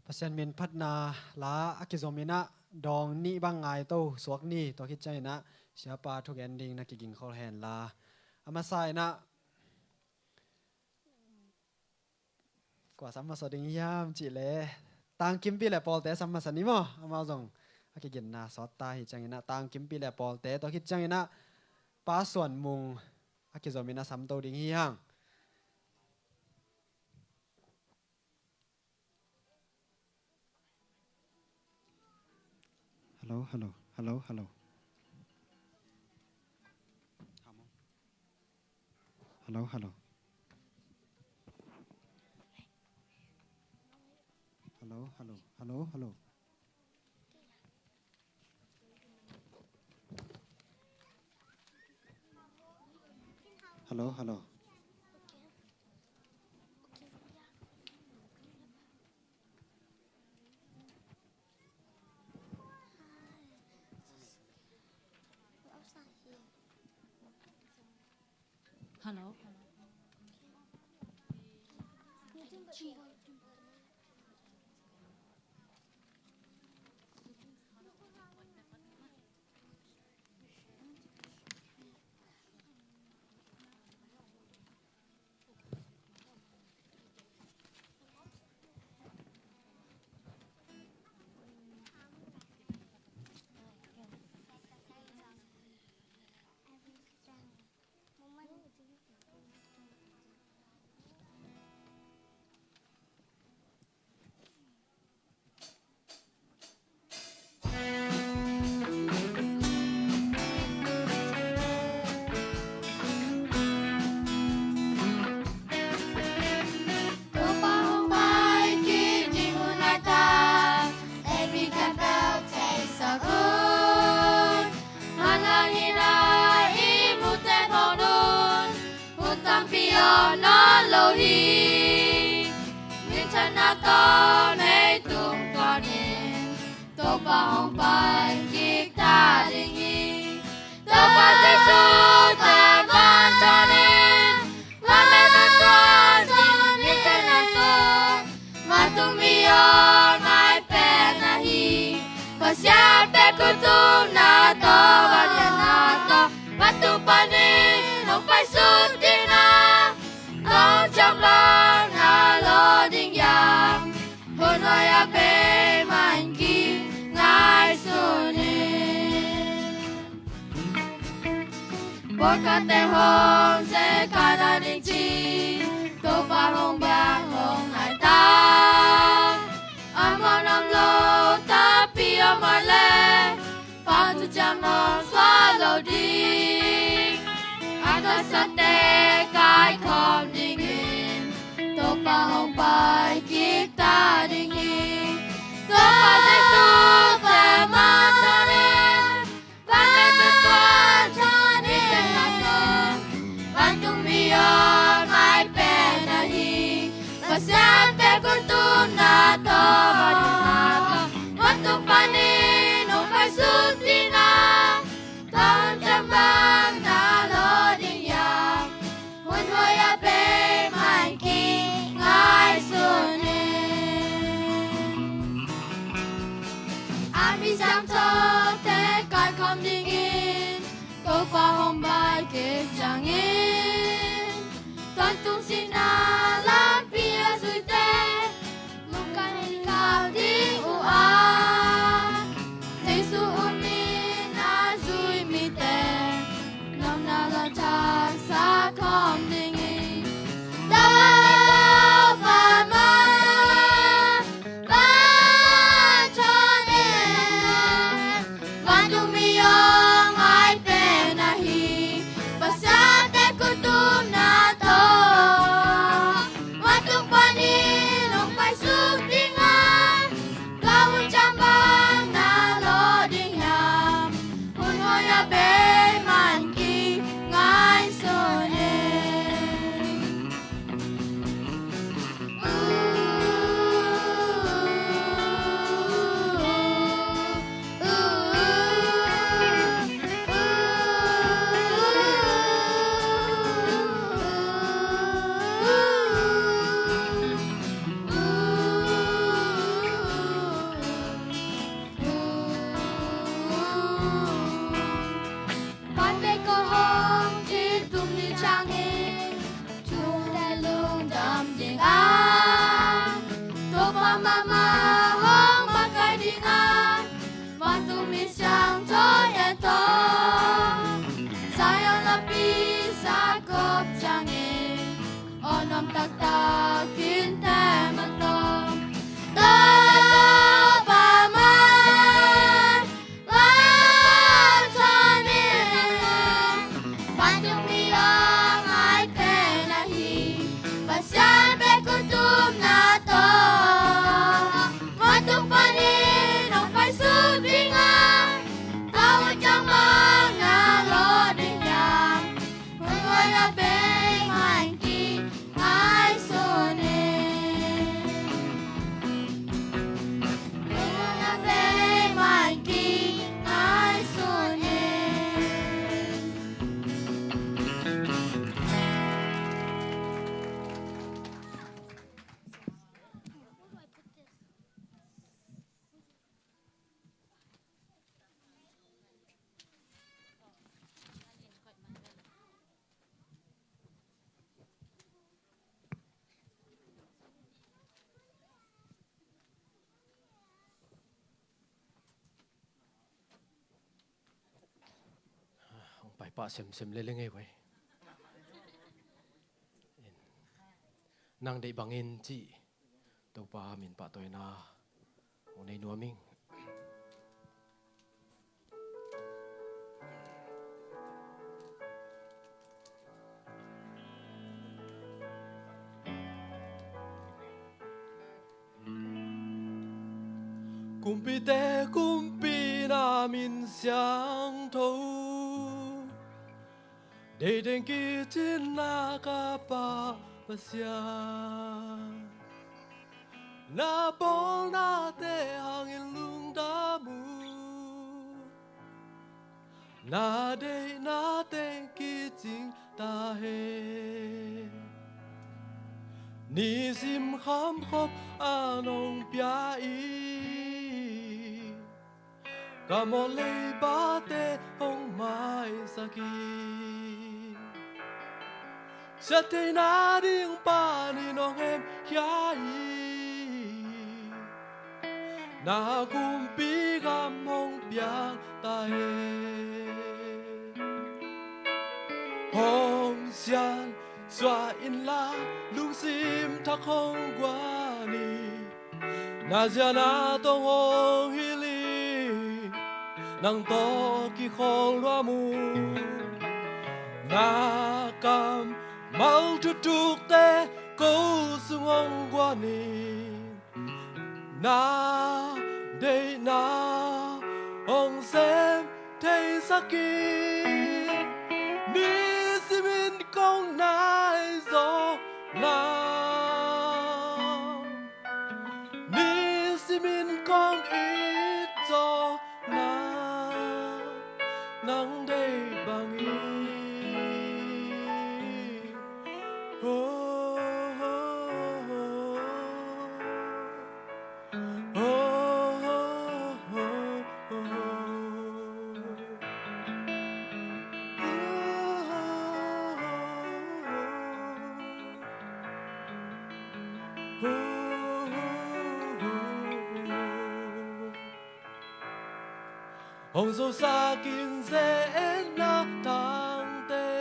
Pasian min phatna la a kizom in ah dawng nih bang ngaito suak ni. Tua khit ciangin ah siapa thugen ding na kiging khol hen la, a masa in ah kua sam masa ding hiam cih leh, Tangkimpi le Pawlte sam masa ni maw? Amau zong a kiginna sawt ta hi ciangin ah Tangkimpi le Pawlte, tua khit ciangin ah Pa Suan Mung a kizom in a samto ding hi hang. Hello, hello, hello, hello. Hello, hello. Hello, hello, hello, hello. Hello, hello. Hello. Topa hong pai kik ding hun a ta, ei mi khempeuh theisak un. Manlang in a i muhte phone un, hun tampi om nawn lo hi. Minthanna tawh mei tung tuan in, Topa hong pai kik ta ding hi. Topa Jesu tawh manthawn in, vantung tuan in, minthanna tawh, vantungmi aw ngai pen ahi. Pasian pek khut tupna tawh, vangliatna tawh, vantung panin hong paisuk ding a, Tua hun ciang bang na lawh ding hiam? Hun nuai-ah peuhmah in kingaihsun in. Pawlkhatte hong zekhak nading cih, Topa hong biak hong nai ta. A man om lo tampi om a leh, vantung ciang hong suak lo ding. A thasate kaikhawm dingin, Topa hong pai kik ta ding hi. Topa Jesu peuhmah tawnin, vantung tuan in, minthanna tawh, vantungmi aw ngai pen ahi. Pasian pek khut tupna tawh, vangliatna tawh, vantung panin hong paisuk ding a, tua hun ciang Topa hong pai kik ciangin, tawntung sihna lampi a zuite lungkia kik ding uh a, Jesu utna a zui mite lawpna lawng thaksak khawm ding hi. Topa mah vanthawn in, vantung mi hong ngai pen ahi Pasian pen khutum na tawh, vantung panin hong paisuk ding a, tua hun ciang bang na lawh ding hiam? Hun hoih a bei mah in kingaihsun in. Pate ko hong ci tum ni ciangin, thu le lungdam ding a, Topa mahmah hong makaih ding a, vantung mi siangtho te tawh Zion lampi zak khawm ciangin, aw nuam taktak in te mah tawh, Topa mah vanthawn in, vantung mi hong ngai pen ahi Pasian pen khutum na tawh, vantung panin hong paisuk ding a, tua hun ciang bang na lawh ding hiam? Hun hoih a bei mah in kingaihsun in. Hun hoih a bei mah in kingaihsun in. Hong pai pah semsem lel ing ei ve. Nang deih bangin cih Topa min pahtawina hong nei nuam ing. Kumpite kumpi, na min siangtho, deih teng kicin na ka Pa Pasian, na pawlnate hangin lungdam uh. Na deihna teng kicing ta hen. Nisim khamkhop a nong pia in, ka mawh leipate hong maisak in. Siattheihna ding panin hong hemkhia in, na kumpi gam hong piang ta hen. Hong siansuah inla, lungsim thak hong guan in. Na ziahna tawh hong hilh in, nang tawh kikhawl nuam uh. Na kammal thuthukte ko sung hong guan in, na deihna hong sem theisak in. Nisimin kong nai zawh nang, nisimin kong it zawh nang, nang deih bangin. Oh, oh, oh, oh. Hong zosak in ze-etna tangte,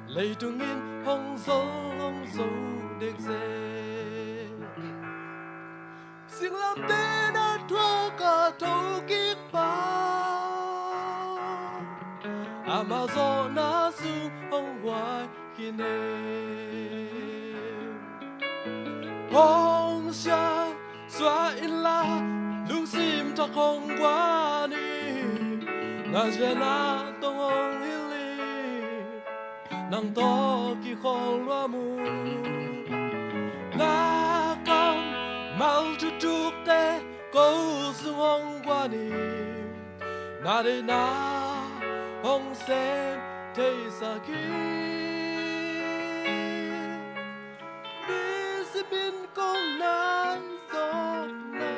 leitung in hong zo, hong zo dek ze. Singlamteh na thuak a thokik pa, ama zawhna sung hong huai khin e. Hong siasua inla, lungsim thak hong guan in, na zia na tong hong hilh in, nang tawh kikholh lua mu. Na kammal thuthukte ko sung hong guan in, na deihna hong sem theisak hi. Nisimin kong nai zawhna,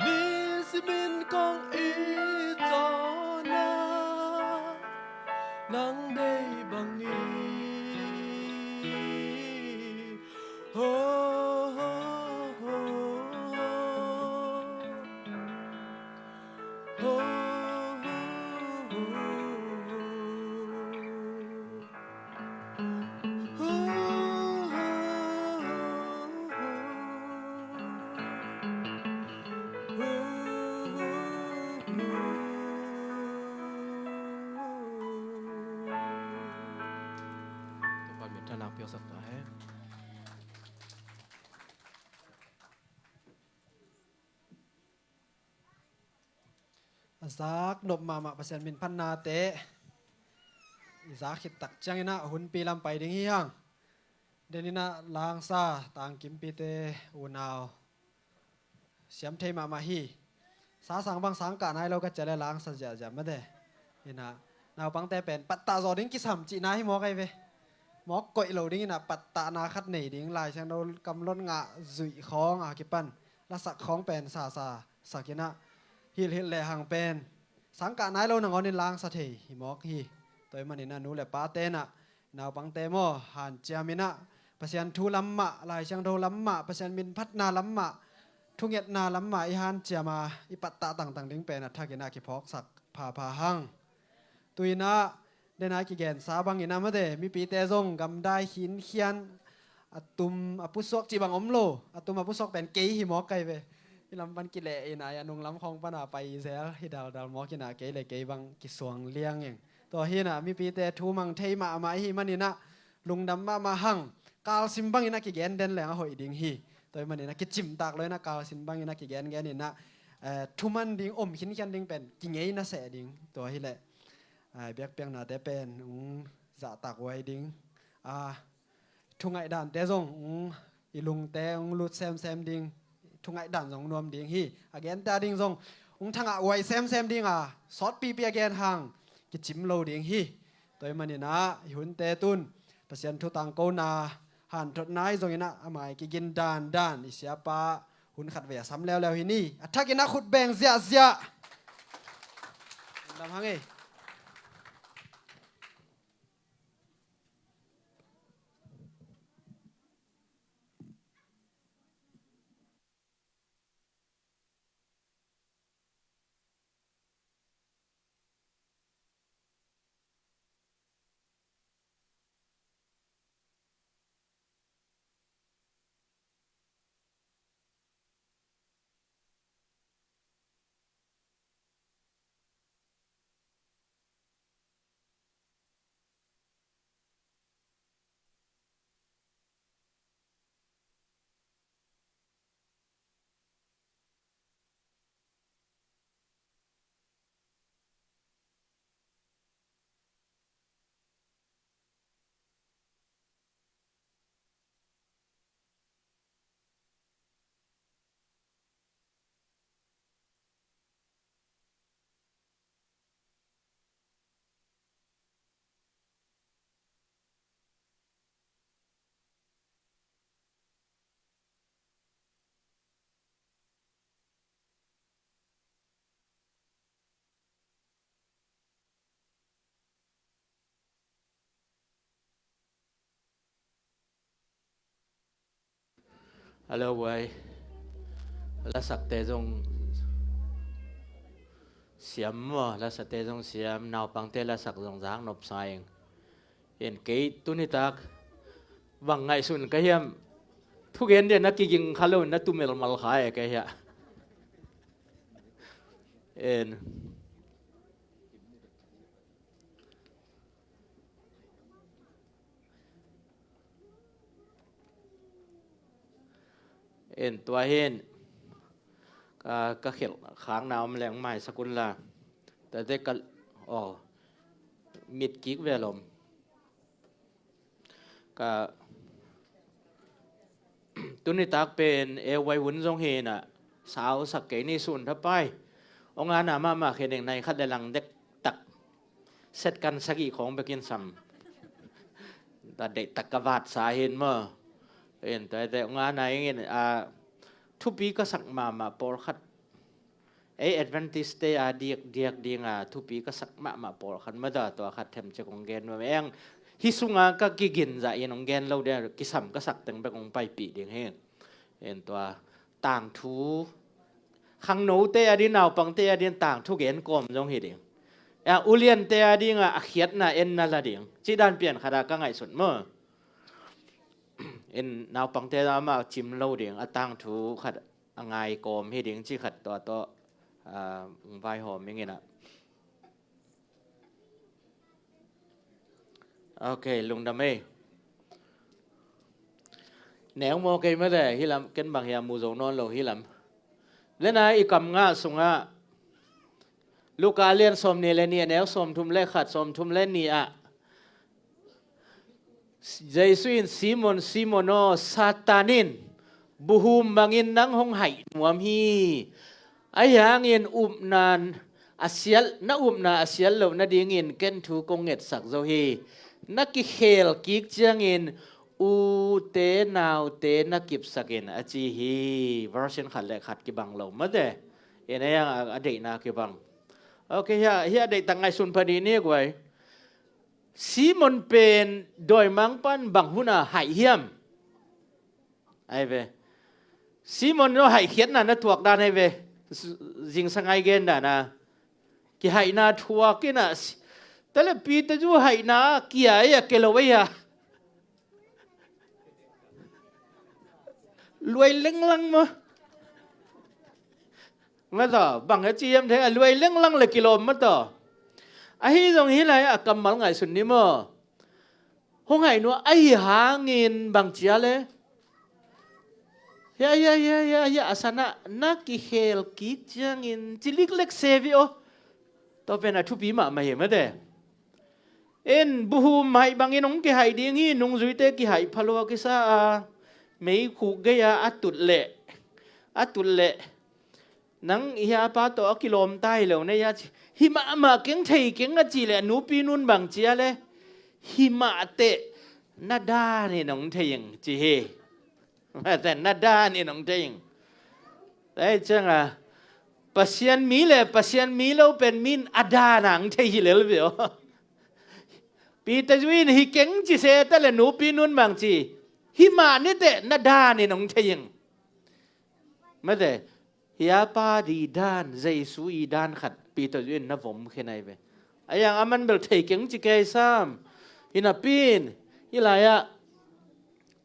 nisimin kong it zawhna, nang deih bangin. Ho, ho, ho, ho. A zak nop mahmah Pasian min phatnate i zak khit tak ciangin ah hunpi lam pai ding hi hang. Deninah Langsa tangkimpite unau siam thei mahmah hi. Sasang bang sang kah nai lo ka cia le Langsa ziahziah mate. Inah naupangte pen pattah zaw ding kisam cihna hi mawk ai ve. Mawk koih lo ding inah pattahna khat nei ding, Lai Siangtho kamlot ngah zuih khawng a kipan lasak khawng pen sasa sak inah hilhhilh lehang pen sang kah nai lo nangawnin Langsa thei hi mawk hi. Tua ahih maninah nu le pate inah naupangte maw hanciam inah Pasian thu lam mah, Lai Siangtho lam mah, Pasian min phatna lam mah, thungetna lam mah i hanciam a i pattah tangtang ding pen a thak inah kiphawksak phapha hang. Tu inah dena kigensa bangin ah mate, mipite zong gamdai khinkhian, a tum a pusuak cih bang om lo. A tum a pusuak pen kei hi mawk ai ve. I lam pan kileh inah a nunglam khawng pana pai zel hi daldal mawk inah kei le kei bang kisuang liang eng. Tua hi inah mipite thu mang thei mahmah i hih maninah lungdam mahmah hang. Kalsim bangin ah kigen den leng a hoih ding hi. Tua ahih maninah kicimtak lo inah kalsim bangin ah kigengen inah, eh, thuman ding, om khinkhian ding pen kingei naseh ding. Tua hileh, ah, biakpiaknate pen ung zahtak huai ding. Ah, thu ngaih dante zong ung, i lungte ung lut semsem ding. Thu ngaih dan zong nuam ding hi. A gente a ding zong ung thangah huai semsem ding a, sawtpipi a gen hang kicim lo ding hi. Tua ahih maninah i hunte tun Pasian thu tangkona hanthotna i zong inah a mai kigin dandan i siapa hun khat vei a sam leuleu hi ni. A thak inah khut beng ziahziah. Lungdam hang ei. Hello, boy. Lasakte zong siam maw, lasakte zong siam, naupangte lasak zong zak nop sa ing. In kei tuni tak bang ngaihsun ka hiam, thugen dia na kiging kha lo, na tu melmal kha e ka hia. In En tua hin ka, ka khelh khakna om leng maisak un la. Tate ka, aw, mit kik ve lom. Ka tuni tak pen e vai hun zong hi na, sausak kei ni sun tha pai. Ong ana mahmah khe ding, nai khat le lang dek tak. Set kan sagih khong bekin sam. Ta deih tak ka vat sa hin maw. En tua te ong ana ing in, a, thupi ka sak mahmah pawlkhat. Ei Adventist te a diak, diak ding a thupi ka sak mahmah pawlkhat mah ta, tua khat them cek ong gen nuam eng. Hi sunga ka kigin zah in ong gen lo ding, kisam ka sak teng bek ong paipih ding hi. En tua tangthu, khangnote a ding, naupangte a ding tangthu gen kawm zong hi ding. A, uliante a ding a, a khiatna en na la ding. Ci dan pian khat a ka ngaihsut maw. En naupangte a mah cim lo ding, a tangthu khat a ngai kawm hi ding ci khat tua tawh, a, vaihawm ing in a. Ok, lungdam ei. Neu maw kei mate, hi lam, ken bang hiam mu zo nawn lo hi lam. Lena i kam nga sungah, Luka lian sawm nih le nih, a neu sawm thum le khat, sawm thum le nih ah, Jesu in, Simon, Simon aw, Satan in buhum bangin nang hong haih nuam hi. Ahi hangin upna a sial, na upna a sial loh nadingin ken thu kong ngetsak zo hi. Na kikhel kik ciangin ute naute na kipsakin a ci hi. Version khat le khat kibang lo mate. En ei ang a, a deihna kibang. Ok, hia, hia deih tak ngaihsun pha dih ni guai. Simon pen dawimangpa'n bang huna haih hiam? Ai ve. Simon no haihkhiatna na thuak dan ai ve. Zingsangai gen dan a. Kihaihna thuak in a. Tale Peter zu haihna kia ei a, kia lo ei a. Luai lenglang maw. Mataw, bang a ci hiam thei a, luai lenglang le kilawm mataw. Ahi zong hi lai a kammal ngaihsun ni maw. Hong haih nua ahi hangin bang cia le. Hia, hia, hia, hia, hia, a sana na kikhel kik ciangin ci liklek se ve aw. Tua pen a thupi mahmah hi mate. En buhum haih bangin hong kihaih ding hi, nungzuite kihaih phalua kisa a, meikhuk gei a, a tut leh, a tut leh. Nang i hia pa tawh a kilawm ta hi lo nei a ci. Hi mahmah keng, thei keng a ci leh, nupi nun bang cia le. Hi mah teh na dan in hong thei ing ci hi. Mate, na dan in hong thei ing. Tua hi ciang a, Pasian mi le Pasian mi lo pen min a dan a hong thei hi lel ve aw. Peter zu in hi keng ci se ta le nupi nun bang ci. Hi mah ni teh na dan in hong thei ing. Mate, hia pa di dan, Jesu i dan khat Peter zu in na vom khe nai ve. Ahi hang aman bel thei keng ci kei sam. Hi napi in, hi lai ah,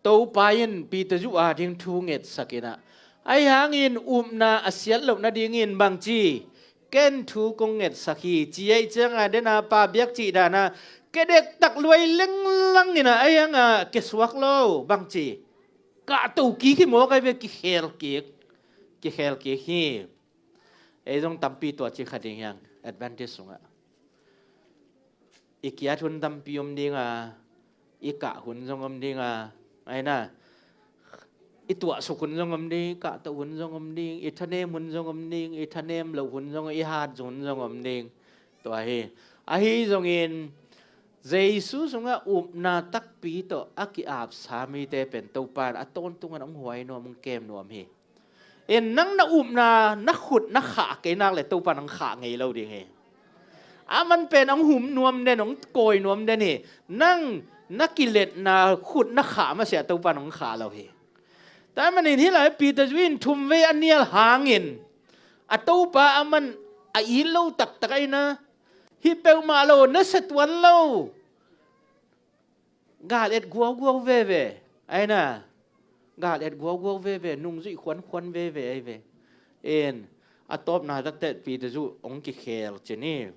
Topa in Peter zu a ding thu ngetsak in a. Ahi hangin upna a siat loh nadingin bang ci, ken thu kong ngetsak hi, ci ei ciang a den a pa biak cih dan a, kedek tak luai lenglang in a, ahi hang a kesuak lo, bang ci. Kahto kik hi maw kai ve, kikhel kik. Kikhel kik hi. Ei zong tampi tua ci kha ding hiang, Adventist sungah. I kiat hun tampi om ding a, i kah hun zong om ding a, ai na, i tuahsuk hun zong om ding, i kahto hun zong om ding, i thanem hun zong om ding, i thanem loh hun zong, i hat hun zong om ding. Tua hi. Ahi zongin, Jesu sungah upna takpi tawh a ki-apsa mite pen Topa in a tawntung in hong huai nuam, hong kem nuam hi. In nang na upna, na khut na khah kei nak le Topa in hong khah ngei lo ding hi. Aman pen hong hum nuam den, hong kawi nuam den hi. Nang na kiletna khut na khah masiah Topa in hong khah lo hi. Tua manin hih lai Peter zu in thum vei a nial hangin a Topa a man a it lo taktak ahi na, hih peuhmah lo, na sa tuan lo. Gal et guauguau veve ahi na. Gal et guauguau veve, nungzuih khuankhuan veve ahi ve. In a tawpna takte Peter zu hong kikhel ci ni.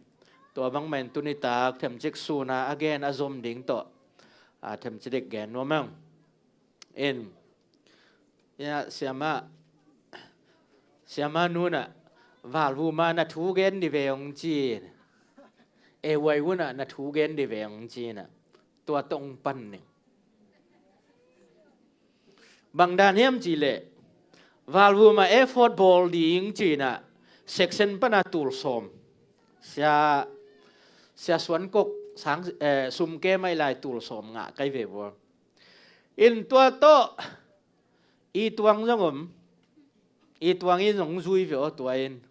Tua bangmah in tuni tak themcik suna a gen a zom ding tawh a themcik dek gen nuam ang. In ya siama, siama nuna valvuma na thu gen di ve hong ci. E wai una na thu gen di ve hong ci na. Tua tong pan ni. Bang dan hiam ci leh, valvuma effort bawl ding ci na, section pana tul sawm. Sia, sia suan kok sang, eh, sum ke mai lai tul sawm ngah kai ve vua. In tua tawh i tuang zong om, i tuang in zong zui ve aw tua in.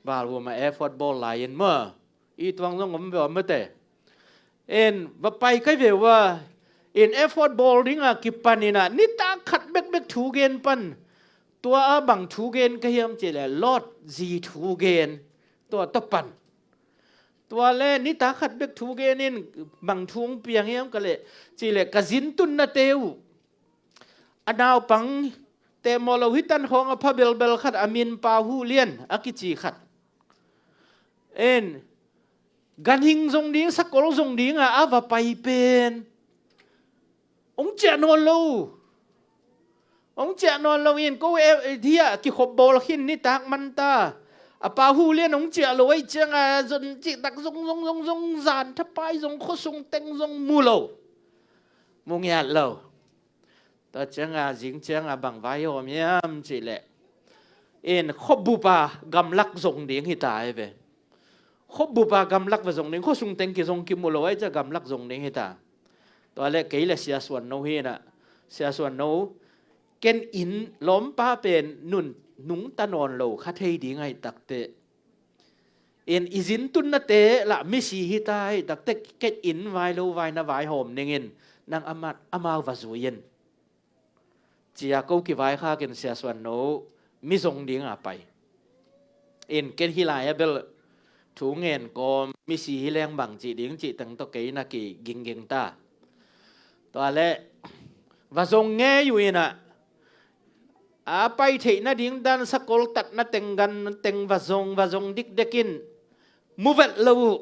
Valvuma effort bawl lai in maw, i tuang zong om ve aw mate. In va pai kai ve ua, in effort bawl dinga kipan ina nitak khat bekbek thu gen pan. Tua a bang thu gen ka hiam ci leh Lot zi thu gen. Tua tawh pan. Tua le nitak khat bek thu gen in bang thu hong piang hiam ka leh ci leh ka zin tunna te uh. A naupang te maw lo hi tan khawng a pha belbel khat a min Pa Hu Lian a kici khat. En ganhing zong ding, sakol zong dinga a va pai pen hong ciah nawn lo. Hong ciah nawn lo in ko e, eh, dia kikhop bawl khin nitak man ta. A Pa Hu Lian hong ciah lo ahi cianga zon cihtak zong zong zong zong zan thapai zong khuasung teng zong mu lo. Mu ngiat lo. Tua cianga zing cianga bang vai hawm hiam cih leh, in khuabupa gamlak zong ding hi ta ahi ve. Khuabupa gamlak va zong ding, khuasung teng kizong kimu lo ahi cia gamlak zong ding hi ta. Tua le kei le Sia Suan No hi na. Sia Suan No, ken inn lawmpa pen nun nungta nawn lo kha thei ding ahi takte. In i zin tunna te lah misi hi ta ahi takte, ken inn vai lo vai na vai hawm dingin nang amat amau va zui in. Cia ko kivaikhak in Sia Suan No mi zong dinga pai. In ken hi lai a bel thu ngen kawm misi hi leng bang cih ding cih teng tawh kei na kigingging ta. Tua le va zong ngei uh ina a pai theih nading dan sakol tatna teng gan teng va zong va zong dikdek in mu vet lo uh.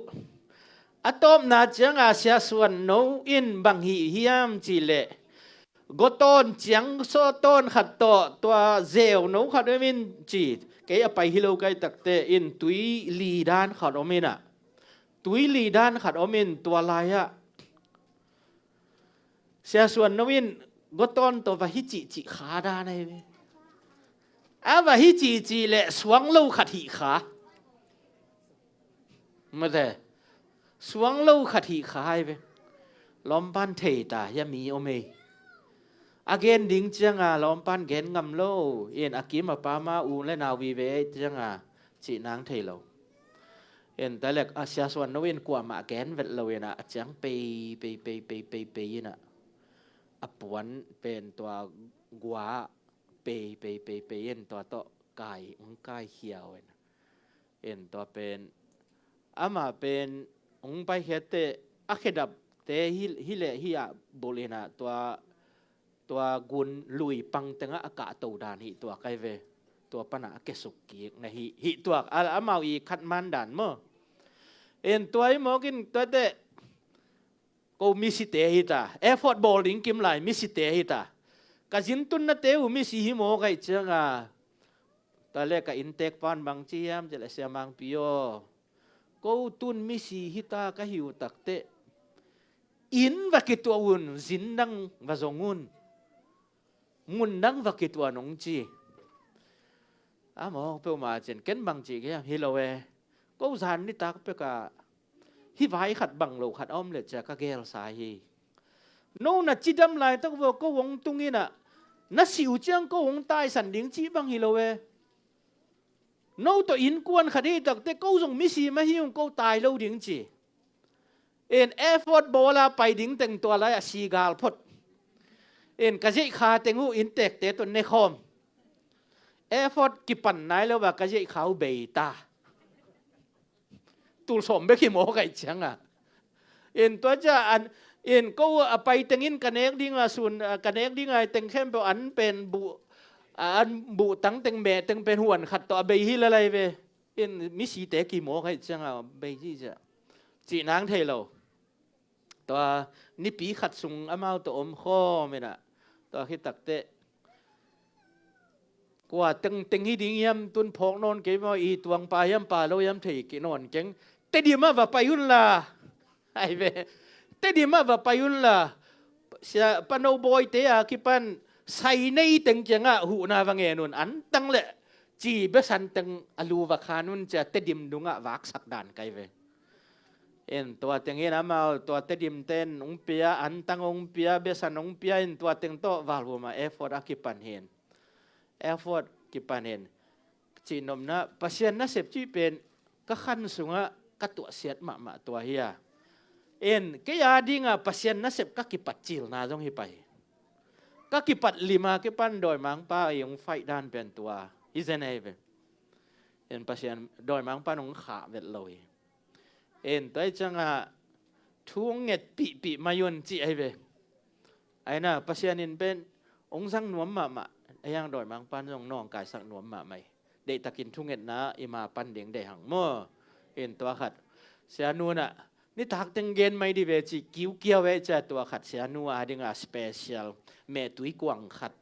A tawpna cianga Sia Suan No in bang hi hiam cih leh, gotawn ciang sawtawn khat tawh tua zeu no khat om in ci. Kei a pai hi lo kai takte in tui li dan khat om ina. Tui li dan khat om in tua lai-ah Sia Suan No in gotawn tawh va hi cihcih kha dan ahi ve. A va hi cihcih leh suang lo khat hih kha. Mate, suang lo khat hih kha ahi ve. Lawmpan thei ta hia mi om ei. A gen ding cianga lawmpan gen ngam lo. In a kim a pama u le nau vive ei cianga cih nang thei lo. In talek a Sia Suan No in kuamah gen vet lo ina a ciang pei pei pei pei pei pei ina a puan pen tua gua pei pei pei pei in tua tawh kai hong kai khiau ina. In tua pen ama pen hong pai khiatte a khedap te hi, hi le hi ah bul ina tua tua gun lui pang tengah a kahto dan hih tuak ahi ve. Tua panah a kesuk kik na hih, hih tuak a, amau i khat man dan maw? En tua i mawkin tuate ko misite hita, effort bawl ding kim lai misite hita. Ka zin tunna te uh misi hi mawk ahi cianga. Tua le ka inntek pan bang ci hiam ci le, Sia Mangpi aw, ko tun misi hita ka hi uh takteh inn va kituah un, zin dang va zong un, mun dang va kituah un hong ci. A mawk peuhmah cin ken bang cih hiam, hi lo e. Ko zan nitak pekah hih vai khat bang lo khat a om le cia ka gelsa hi. No na cidam laitak vua ko hong tung inah na sih uh ciang ko hong taisan ding cih bang hi lo e. No tawh innkuan khat hi takte ko zong misi mah hi ung, ko tai lo ding ci. En effort bawla pai ding teng tua lai a sigal phot. In ka zeihkha teng uh inntekte tawh nekhawm. Effort kipan nai lo a ka zeihkha uh bei ta. Tul sawm bek hi maw kaih cianga. In tua cia an in ko a pai tengin ka nek dinga sun ka nek dinga teng khempeuh an pen buh an buh tang teng meh teng pen huan khat tawh a bei hi lalai ve. In misite kimaw kaih cianga bei ci cia. Cih nang thei lo. Tua nipi khat sung amau tawh om khawm inah tua khit takteh kua tengteng hi ding hiam tun phawk nawn kei maw i tuangpa hiam pa lo hiam thei kei nawn keng. Tedim ah va pai unla. Ai ve. Tedim ah va pai unla. Sia pano bawite a kipan sai nei teng kiangah huhna va ngen un an tang leh ci besan teng a lu va khan un cia Tedim dungah vaksak dan kai ve. In tua tengin amau tua Tedim ten ong pia an tang ong pia besan ong pia in tua teng tawh valvuma effort a kipan hin. Effort kipan hin. Cihnopna Pasian nasep cih pen ka khan sungah ka tuahsiat mahmah tua hi a. In kei a dinga Pasian nasep ka kipat cilna zong hi pai. Ka kipat lima kipan dawimangpa i ong faih dan pen tua hi zen ei ve. In Pasian dawimangpa nong khah vet lo hi. In tua i ciangah thu ong nget pihpih mai un cih ahi ve. Aina Pasian in pen ong zang nuam mahmah. Ahiang dawimangpan zong nawngkaisak nuam mahmah hi. Deihtakin thungetna i ma pan ding deih hang maw. In tua khat sianu nah nitak teng gen mai di ve cih kiukiau ve cia tua khat sianu a dinga special mehtui kuang khat.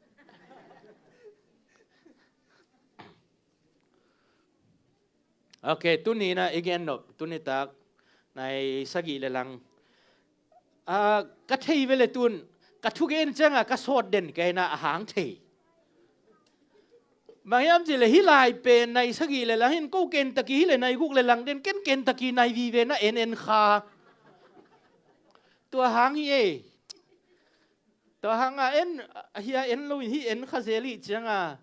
Ok, tuni na i gen nop tuni tak nai sagih le lang. Ka thei ve le tun ka thugen cianga ka sawt den kei na a hang thei. Bang hiam cih le hi lai pen nai sagih le lang hin ko ken taki hi le nai guk le lang den ken ken taki nai vive na en en kha. Tua hang hi ei. Tua hanga en hi a en lo in hi en kha zel ih cianga.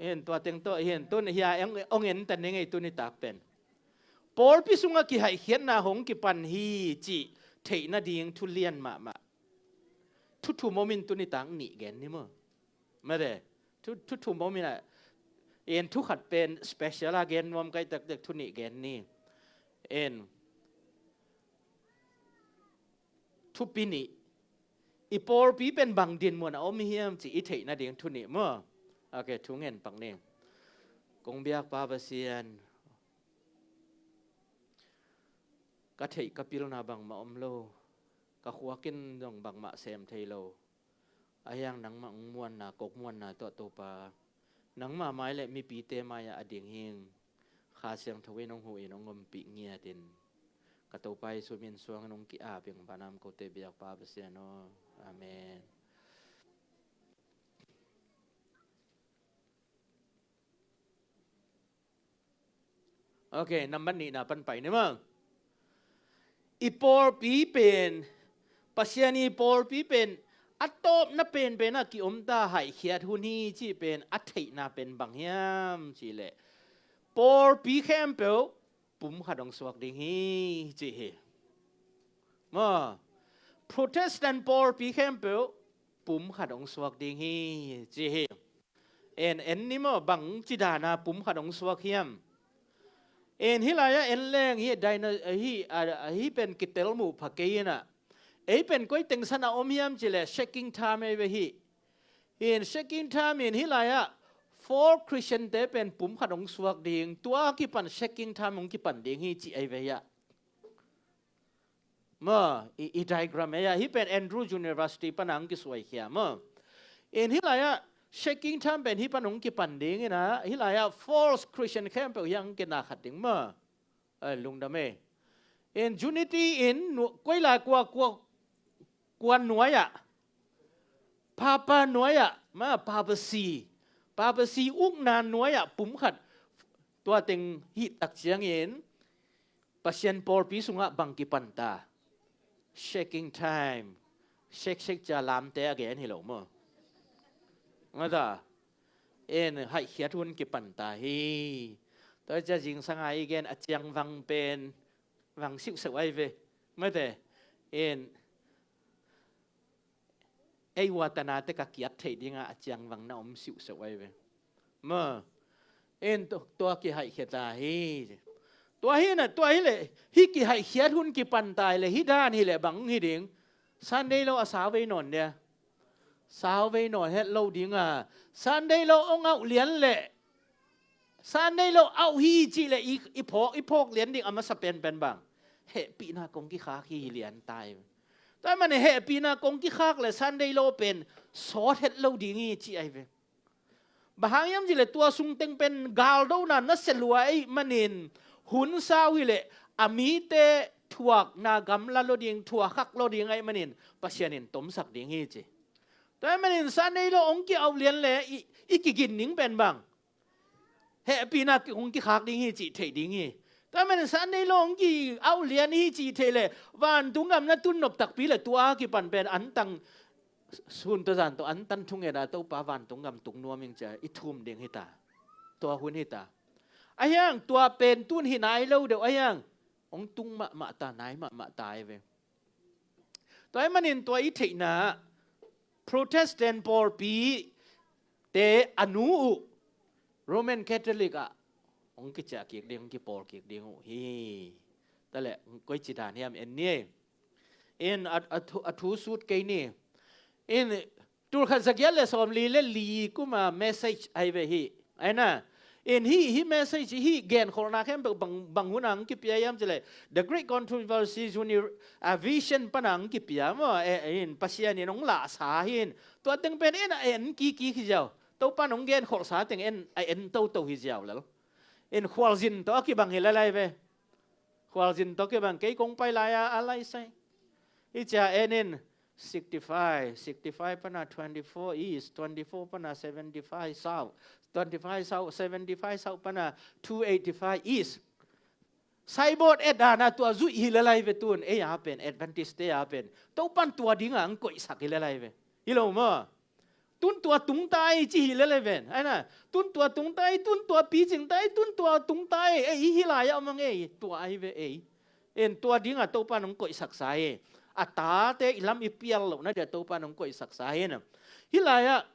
Hin tua teng tawh hin tun hi a ong en ta ning ei tuni tak pen. Pawlpi sungah kihaihkhiatna hong kipan hi cih theih nading thu lian mahmah. Thu thum om in tuni tak nih gen ni maw. Mate thu thum om in a en thu khat pen special a gen nuam kai taktek thu nih gen ni. En thupi nih. I pawlpi pen bang dinmun a om hiam cih i theih nading thu nih maw. Ok, thu ngen pak ni. Kong biak Pa Pasian, ka theih ka pilna bangmah om lo. Ka khuakin zong bangmah sem thei lo. Ahiang nangmah hong muanna kok muanna tuah Topa. Nangmah mai le mipite mai-ah a ding hing. Kha Siangtho in hong huh in hong ompih ngiatin ka Topa Jesu min suangin hong ki-ap ing. Vanam kote biak Pa Pasian aw. Amen. Ok, nambat nihna pan pai ni maw. I pawlpi pen Pasian i pawlpi pen a tawpna penpen a kiomta haihkhiat hun hi cih pen a theihna pen bang hiam cihleh pawlpi khempeuh pum khat hong suak ding hi cih hi. Maw, Protestant pawlpi khempeuh pum khat hong suak ding hi cih hi. En en ni maw bang cidana pum khat hong suak hiam. En hi lai-ah en leng hi dina hi a hi pen kitel muh pha kei inah. Ei pen koi tengsan a om hiam cileh shaking time ei ve hi. Hin shaking time in hi lai-ah four Christian te pen pum khat hong suak ding tua kipan shaking time hong kipan ding hi cih ei ve hi ah. Maw, i, i diagram ei ah hi pen Andrew University pana hong kisuaikhia maw. In hi lai-ah shaking time pen hi pan hong kipan ding inah hi lai-ah false Christian khempeuh hi hong kina khat ding maw. Ai, lungdam ei. In unity in koi lai kua kua kua nuai-ah papa nuai-ah ma papacy papacy ukna nuai-ah pum khat tua teng hih tak ciangin Pasian pawlpi sungah bang kipan ta. Shaking time. Shake shake cia lamte a gen hi lo maw. Mata en haihkhiat hun kipan ta hi. Tua cia zingsanga i gen a ciang vang pen vang siuhseuh ai ve. Mate en ei ua tanate ka kiat theih dinga a ciangvang na om siuhseuh ahi ve. Ma, en tua kihaihkhia ta hi. Tua hi na, tua hi leh, hih kihaihkhiat hun kipan ta hi leh, hih dan hi leh bang hi ding. Sunday lo a sau vei nawn dia. Sau vei nawn het lo dinga. Sunday lo ong auh lian leh, Sunday lo auh hi cih leh i, i phawk, i phawk lian ding a masa penpen bang, hehpihna kong kikhak hi lian ta hi. Tua ahih manin hehpihna kong kikhak leh Sunday lo pen sawt het lo ding hi cih ahi ve. Bang hang hiam cih leh tua sungteng pen galdona nasia lua ahih manin hun sau hi leh a mite thuakna gamla lo ding, thuakhak lo ding ahih manin Pasian in tomsak ding hi ci. Tua ahih manin Sunday lo ong ki-auh lian leh i, i kigin ding pen bang, hehpihna kong kikhak ding hi cih theih ding hi. Tua ahih manin Sunday lo ong ki-auh lian hi cih theih leh vantung gam na tun nop takpi leh tua kipan pen antang sun tua zan tawh antan thungetna Topa vantung gam tung nuam ing cia i thum ding hi ta. Tua hun hi ta. Ahi hang tua pen tun hi nai lo deuh ahi hang ong tung mahmah ta, nai mahmah ta ahi ve. Tua ahih manin tua i theihna Protestant pawlpi te a nu uh Roman Catholic ah ong kiciah kik ding, ong kipawl kik ding uh hi. Tua leh koici dan hiam en ni. In a, a thu, a thu sut kei ni. In tulkhat zagiat leh sawmli leh li kuma message ahi ve hi. Ahi na. In hih, hih message, hih genkholhna khempeuh bang, bang hun ah ong kipia hiam cih leh The Great Controversy, Uni-, a vision pan ah ong kipia maw. E, in Pasian in ong lahsa hi in. Tua teng pen en a en kik kik hi ziau. Topa in ong genkholhsa teng en a en toto hi ziau lel. In khualzin tawh a kibang hi lel ahi ve. Khualzin tawh kibang, kei kong pai lai-a a lai sai. Hih cia en in sixty-five, sixty-five pana twenty-four east, twenty-four pana seventy-five south, twenty-five south, seventy-five south pana two eighty-five east. Signboard et dan a tua zuih hi lel ahi ve tun, ei a pen, Adventist te a pen. Topa in tua dinga ong koihsak hi lel ahi ve. Hi lo maw? Tun tua tung ta ei ci hi lel ahi ven. Ahi na, tun tua tung ta ei, tun tua picing ta ei, tun tua tung ta ei, ei hi lai-ah om ang ei, tua ahi ve ei. En tua dinga Topa in ong koihsaksa ei. A tate i lam i pial lohna dia Topa in ong koihsaksa ei na. Hih lai-ah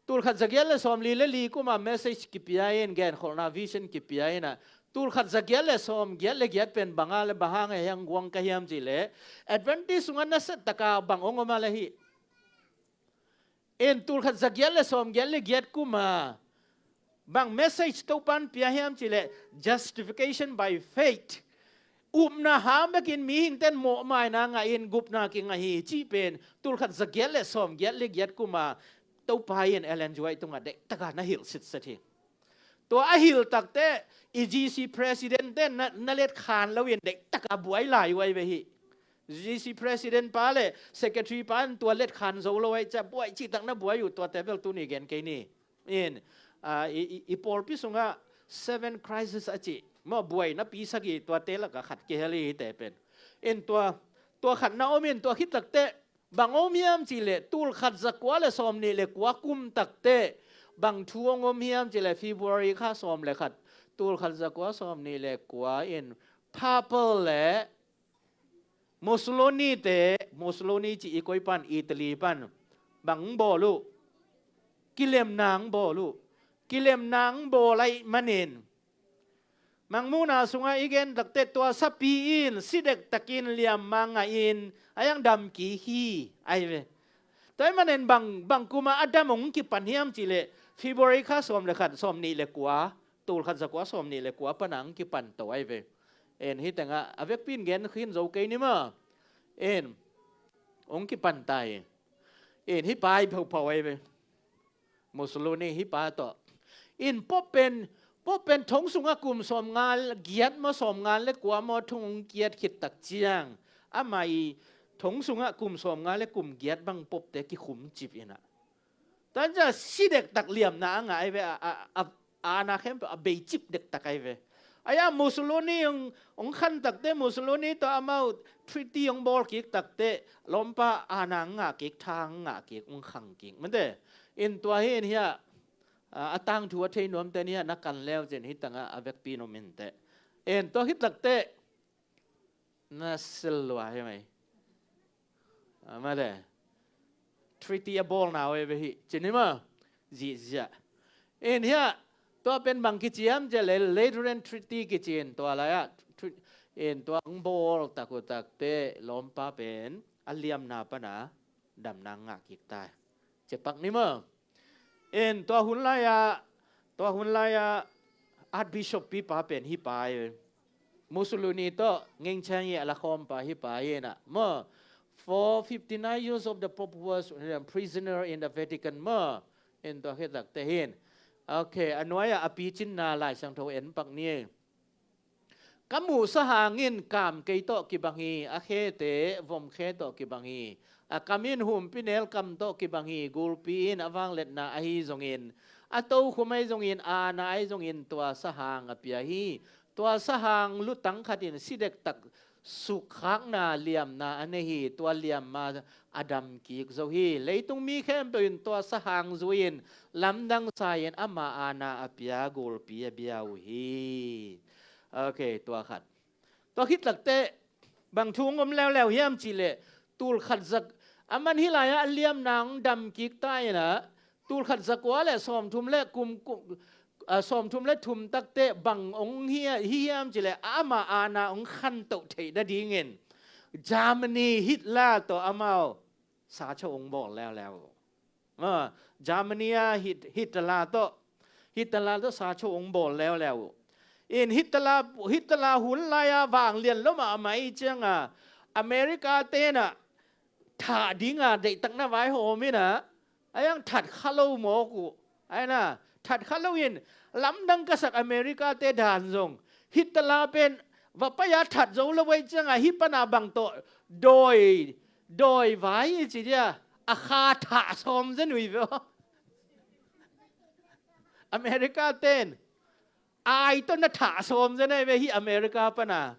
tulkhat zagiat leh sawmli leh li kuma message kipia in, genkholhna vision kipia in a, tulkhat zagiat leh sawmgiat leh giat pen banga leh bang hang a hiang guang ka hiam cih leh, Adventist sungah nasia taka bang ong om a leh hih. En tulkhat zagiat leh sawmgiat leh giat kuma bang message Topa in pia hiam cih leh justification by faith. Upna hang bekin mihingte'n mawhmaina ngah in gupna kingah hi cih pen tulkhat zagiat leh sawmgiat leh giat kuma Topa in Ellen G. White tungah deih taka na hilh sitset hi. Tua a hilh takteh i G C president te'n na, na letkhan lo in deih taka buai lai uh ahi ve hi. G C president pa leh secretary pa in tua letkhan zo lo ahi ciah buai cihtak na buai uh, tuate bel tuni gen kei ni. In, a, i, i, i pawlpi sungah seven crisis a cih maw, buaina pi sagih, tuate lakah khat kihel hi hihte pen. In tua, tua khat na om in, tua khit takteh bang om hiam cih leh tulkhat zakua leh sawmnih leh kua kum takteh bang thu ong om hiam cih leh February kha sawm leh khat, tulkhat zakua sawmnih leh kua in Papal leh Mussolini te, Mussolini cih i koi pan, Italy pan, bang ong bawl uh? Kilemna ong bawl uh. Kilemna ong bawl ahih manin Mangmuhna sungah i gen takteh tua sapi in si dektakin liamma ngah in a hiang dam kik hi ahi ve. Tua ahih manin bang, bang kuma a dam ong kipan hiam cih leh February kha sawm leh khat, sawmnih leh kua, tulkhat zakua sawmnih leh kua pana ong kipan to ahi ve. En hih tengah a vekpi in gen khin zo kei ni maw. En ong kipan ta hi. En hih pa hi phophoph ahi ve. Mussolini hih pa tawh. In Pope pen, Pope pen thong sungah kum sawmnga giat maw, sawmnga leh kua maw thong ong kiat khit tak ciang, amah i thong sungah kum sawmnga leh kum giat bang Pope te kikhum cip in a. Tua ciang si dektak liamna a ngah ahi ve, a, a, a, a aana khempeuh a bei cip dektak ahi ve. Ahi a Mussolini ong, ong khan takteh Mussolini tawh amau treaty ong bawl kik takteh lawmpa aana ong ngah kik, tha ong ngah kik, ong khang kik. Mate, in tua hi in hiah, a, a tangthu a thei nuamte in hiah na kan leu cin hih tangah a vekpi in om inteh. En tua khit takteh na sil lua hi mai. A, mate. treaty a bawlna uh ei ve hi. Ci ni maw? Zihziah. In hiah, tua pen bang kici hiam cih leh Lateran Treaty kici in tua lai-ah, tre-, in tua hong bawl tak uh takte lawmpa pen a liamna pana damna ngah kik ta. Ci pak ni maw? In tua hun lai-ah, tua hun lai-ah Archbishop pipa pen hih pa hi. Mussolini tawh ngengchang i a la khawmpa hih pa hi na maw. For fifty-nine years of the Pope was, uh, prisoner in the Vatican maw. In tua khit takte hin. Ok, a nuai-ah a picinna Lai Siangtho en pak ni. Ka muhsa hangin kam kei tawh kibang hi, a khete vom khe tawh kibang hi. A kam in humpinel kam tawh kibang hi, gulpi in a vangliatna ahi zongin, a tokhom ahi zongin, aana ahi zongin, tua sahang a pia hi. Tua sahang lutang khat in si dektak sukkhakna liamna a nei hi, tua liamma a dam kik zo hi. Leitung mi khempeuh in tua sahang zui-in lamdang sa-in ama aana a pia gulpi a bia uh hi. Ok, tua khat. Tua khit takte bang thu hong om leuleu hiam cih leh, tul khat za, a man hih lai-ah a liamna hong dam kik ta in ah, tul khat za kua le sawmthum le kum, kum, a, sawmthum le thum takte bang hong hi, hi hiam cih leh, ama aana hong khantoh theih nadingin Germany Hitler tawh amau sacho hong bawl leuleu. Ah, Germany ah Hit-, Hitler tawh, Hitler tawh sacho hong bawl leuleu. In Hitler, Hitler hun lai-ah vanglian lua mahmah ahih ciangin America te in ah thah dingin deihtakna vaihawm in ah, a iang that kha lo mawk uh. Ai na, that kha lo in lamdang ka sak America te dan zong, Hitler pen va pai-a that zo lo ahih ciangin hih pana bang tawh dawi, dawi vai i ci dia, a kha thah sawm zen uh hi ve aw. America ten ai tawh na thah sawm zen ahi ve hih America pana.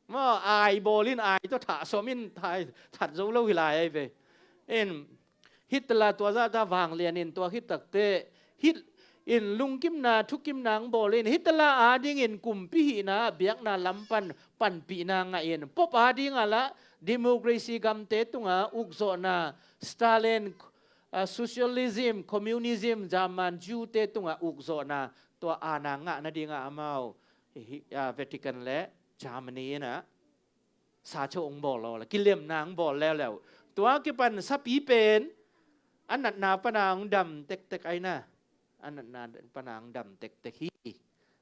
Maw, ai bawl in ai tawh thah sawm in thah, that zo lo hi lai ahi ve. In Hitler tua zah ta vanglian in tua khit takte, hih in lungkimna, thukimna hong bawl in, Hitler adingin kumpi hihna, biakna lam pan, panpihna ngah in, Pope adingin lah democracy gamte tungah ukzawhna, Stalin, ah, socialism, communism, German Jew te tungah ukzawhna, tua aana ngah nadingin amau hi, ah, Vatican le Germany in ah sacho hong bawl lo la, kilemna hong bawl leuleu. Tua kipan sapi pen a natna pana hong dam tektek ai na. A natna pana hong dam tektek hi.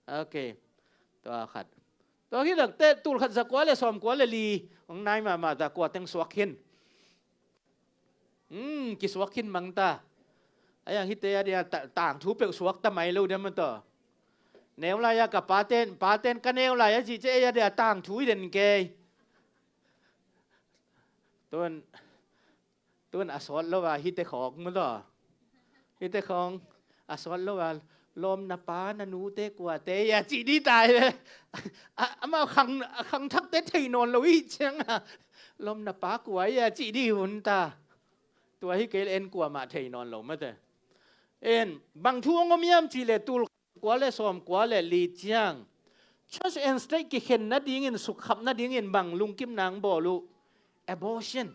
Ok. Tua khat. Tua khit takte tul khat za kua le sawm kua le li hong nai mahmah ta, kua teng suak khin. Hmm, kisuak khin mang ta. A iang hihte a dia ta-, tangthu peuh suak ta mai lo diam maw taw. Neu lai-a ka paten, paten ka neu lai-a cih ciang ei a dia tangthu i den kei. Tun, tun a sawt lo a hihte khawng maw taw. Hihte khawng a sawt lo a, lawm na pa na nute kuate ia cih dih ta hi ve. A, amau khang, a khangthakte thei nawn lo i ciang a, lawm na pa kua ia cih dih hun ta. Tua hi kei le en kuamah thei nawn lo mate. En, bang thu hong om hiam cih le tul kua le sawm kua le li ciang church and state kikhen nadingin, sukkhap nadingin bang lungkimna hong bawl uh? Abortion.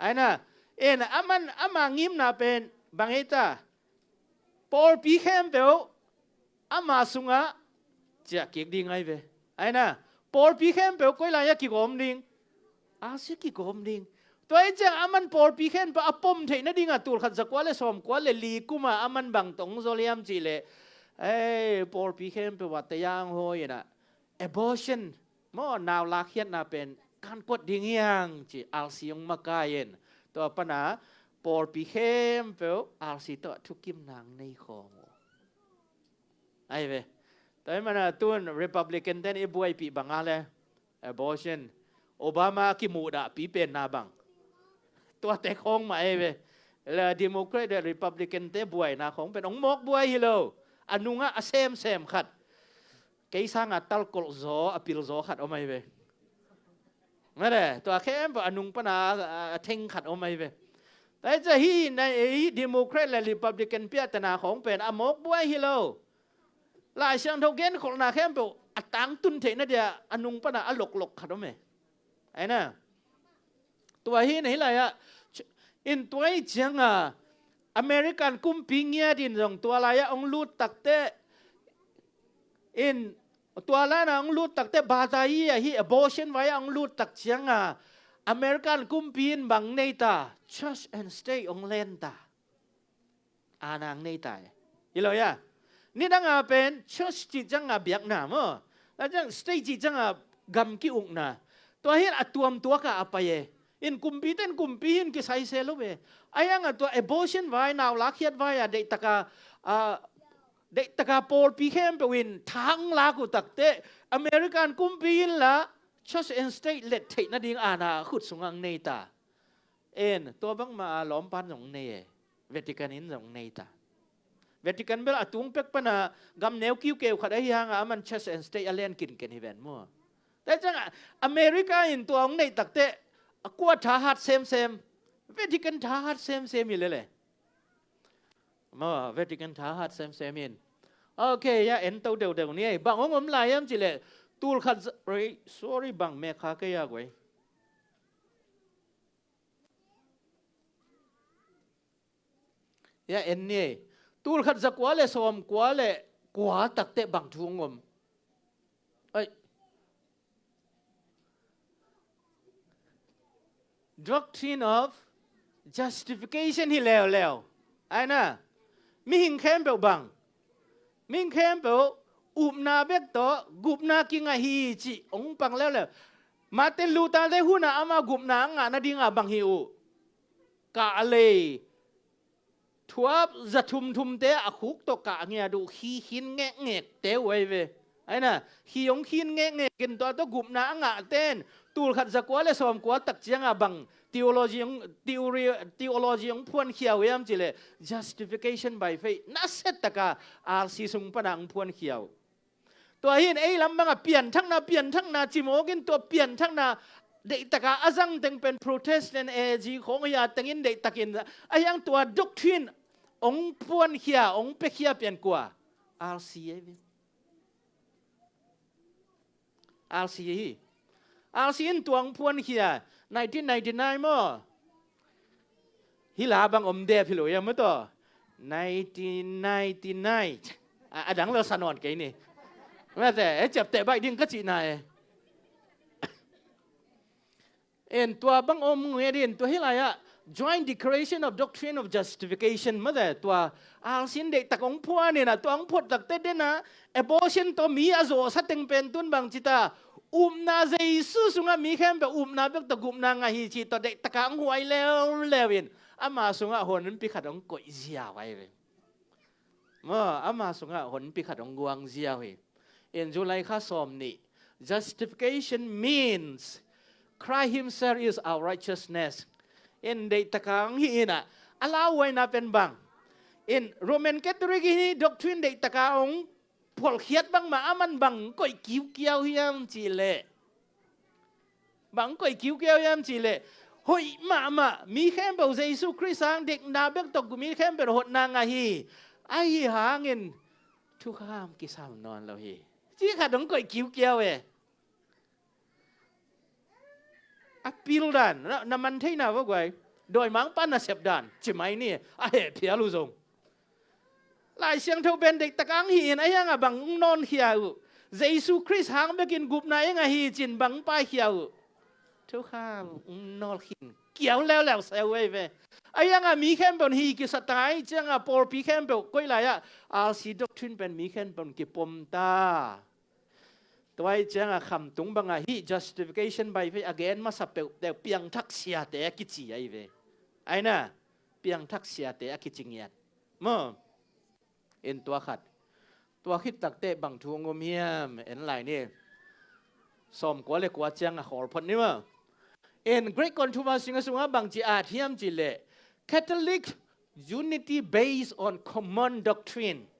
Ai na, en, aman, ama ngimna pen bang ei ta? Pawlpi khempeuh ama sungah ciah kik ding ai ve. Ai na, pawlpi khempeuh koi lai-ah kigawm ding? Asia kigawm ding. Tua hi ciang aman pawlpi khempeuh a pom theih nadingah tul khat za kua le sawm kua le li kumah aman bang tawh hong zol hiam cih leh, ei, pawlpi khempeuh ah tayang hawi in ah abortion maw, nau lakkhiatna pen kankuat ding hi hang ci, R C hong makai in. Tua pana pawlpi khempeuh R C tawh thukimna hong nei khawm uh. Ai ve. Tua hi mana tun Republican ten i buaipih banga le abortion, Obama kimuhdahpih penna bang, tuate khawng mah ai ve. Le Democrat le Republican te buaina khawng pen hong mawk buai hi lo. A nungah a semsem khat, kei sanga talkolh zaw, a pil zaw khat om ai ve. Mate, tua khempeuh a nung pana a, a, a theng khat om ai ve. Tua hi ciang hih na, hih Democrat le Republican piahtana khawng pen a mawk buai hi lo. Lai Siangtho genkholhna khempeuh a tangtun theihna dia a nung pana a loklok khat om e. Ai na. Tua hi na hi lai-ah In tua ih cianga American kumpi ngiat in zong tua lai-ah hong lut takteh in, tua lai-ah hong lut takteh batai ahi abortion vai-ah hong lut tak cianga American kumpi in bang nei ta, church and state hong len ta. Aana hong nei ta. Hi lo ia. Nidanga pen church cih cianga biakna maw, a ciang state cih cianga gam ki-ukna. Tua hi a tuamtuaka a pai e. In kumpi ten kumpi hi in kisai se lo ve. A ianga tua abortion vai, nau lakkhiat vai a deihtaka, a, deihtaka pawlpi khempeuh in thang lak uh takteh American kumpi in la church and state let theih nading aana a khut sungah hong nei ta. En, tua bangmah a lawmpan zong nei e. Vatican in zong nei ta. Vatican bel a tung pek pana gam neu kiukeu khat ahi hanga aman church and state a len kinken hi ven maw. Tua cianga America in tua hong neih takteh a kua thahat semsem, Vatican thahat semsem hi lele. Maw, Vatican thahat semsem in. Ok, ia en to deudeu ni ei. Bang hong om lai hiam cihleh tul khat za-, sorry, bang mekha kei a guai. Ia en ni ei. Tul khat za kua le sawm kua le kua takteh bang thu hong om? Ai. Doctrine of justification hi leuleu. Aina. Mihing khempeuh bang. Mihing khempeuh upna bek tawh gupna kingah hi cih hong pang leuleu. Martin Luther te hunah ama gupna a ngah nadinga bang hi uh? Kah a lei thuap za thumthumte a khuk tawh kah ngiat uh khi khin ngekngekte uh ahi ve. Aina, khi hong khin ngekngek in tua tawh gupna a ngahte in tul khat za kua le sawm kua tak cianga bang theology hong, theory, theology hong phuankhia uh hiam cihleh justification by faith. Nasia taka R C sung pana hong phuankhia uh. Tua hi in ei lam banga pianthakna, pianthakna ci mawk in tua pianthakna deihtaka a zang teng pen Protestant A G khawng hi a tengin deihtakin a hiang tua doctrine hong phuankhia, hong piakhia pian kua? R C ahi ve. R C hi. R C in tua hong phuankhia nineteen ninety-nine maw. Hi la bang om dep hi lo ia maw taw. Nineteen ninety-nine. A, a dang lo sa nawn kei ni. Mate, e ciapteh baih ding ka cihna e. En tua bang om nge din tua hi lai-ah Joint Declaration of Doctrine of Justification mate tua R C in deihtak hong phuan in a tua hong phuat takteh dena abortion tawh mi a zawhsa teng pen tun bang cita upna Jesu sungah mi khempeuh upna bek tawh gupna ngah hi cih tawh deihtaka hong huai leuleu in ama sungah honpi khat hong koih ziau ahi ve. Maw, ama sungah honpi khat hong guang ziau hi. In July kha sawm nih, justification means Christ himself is our righteousness. In deihtaka hong hi in a, a lauhuaina pen bang. In Roman Catholic hi doctrine deihtaka hong phualkhiat bangmah aman bang koih kiukiau hiam cihleh. Bang koih kiukiau hiam cihleh. Hoih mahmah, mi khempeuh Jesu Khrist hang deihna bek tawh mi khempeuh hotna ngah hi. Ahi hangin thukham kisam nawn lo hi. Ci khat hong koih kiukiau e. A pil dan, na, na man theina va guai. Dawimangpa nasep dan, ci mai ni, a heh phial uh zong. Lai Siangtho pen deihtaka hong hi in a hiangah bang hong nawnkhia uh? Jesu Khrist hang bekin gupna eng ahi cin bang hong paikhia uh? Thukham hong nawl khin kiau leuleu seu ei ve. A hiangah mi khempeuh hi kisa tai ciangah pawlpi khempeuh koih lai-ah R C doctrine pen mi khempeuh kipom ta. Tua hi ciangah khamtung bangah hih justification by faith a gen masa peuhpeuh piangthak siate a kici ahi ve. Aina, piangthak siate a kici ngiat. Maw? In tua khat. Tua khit takteh bang thu hong om hiam en lai ni. Sawm kua le kua ciangah khawl phot ni maw. In Great Controversy sungah bangci at hiam cihleh Catholic unity based on common doctrine.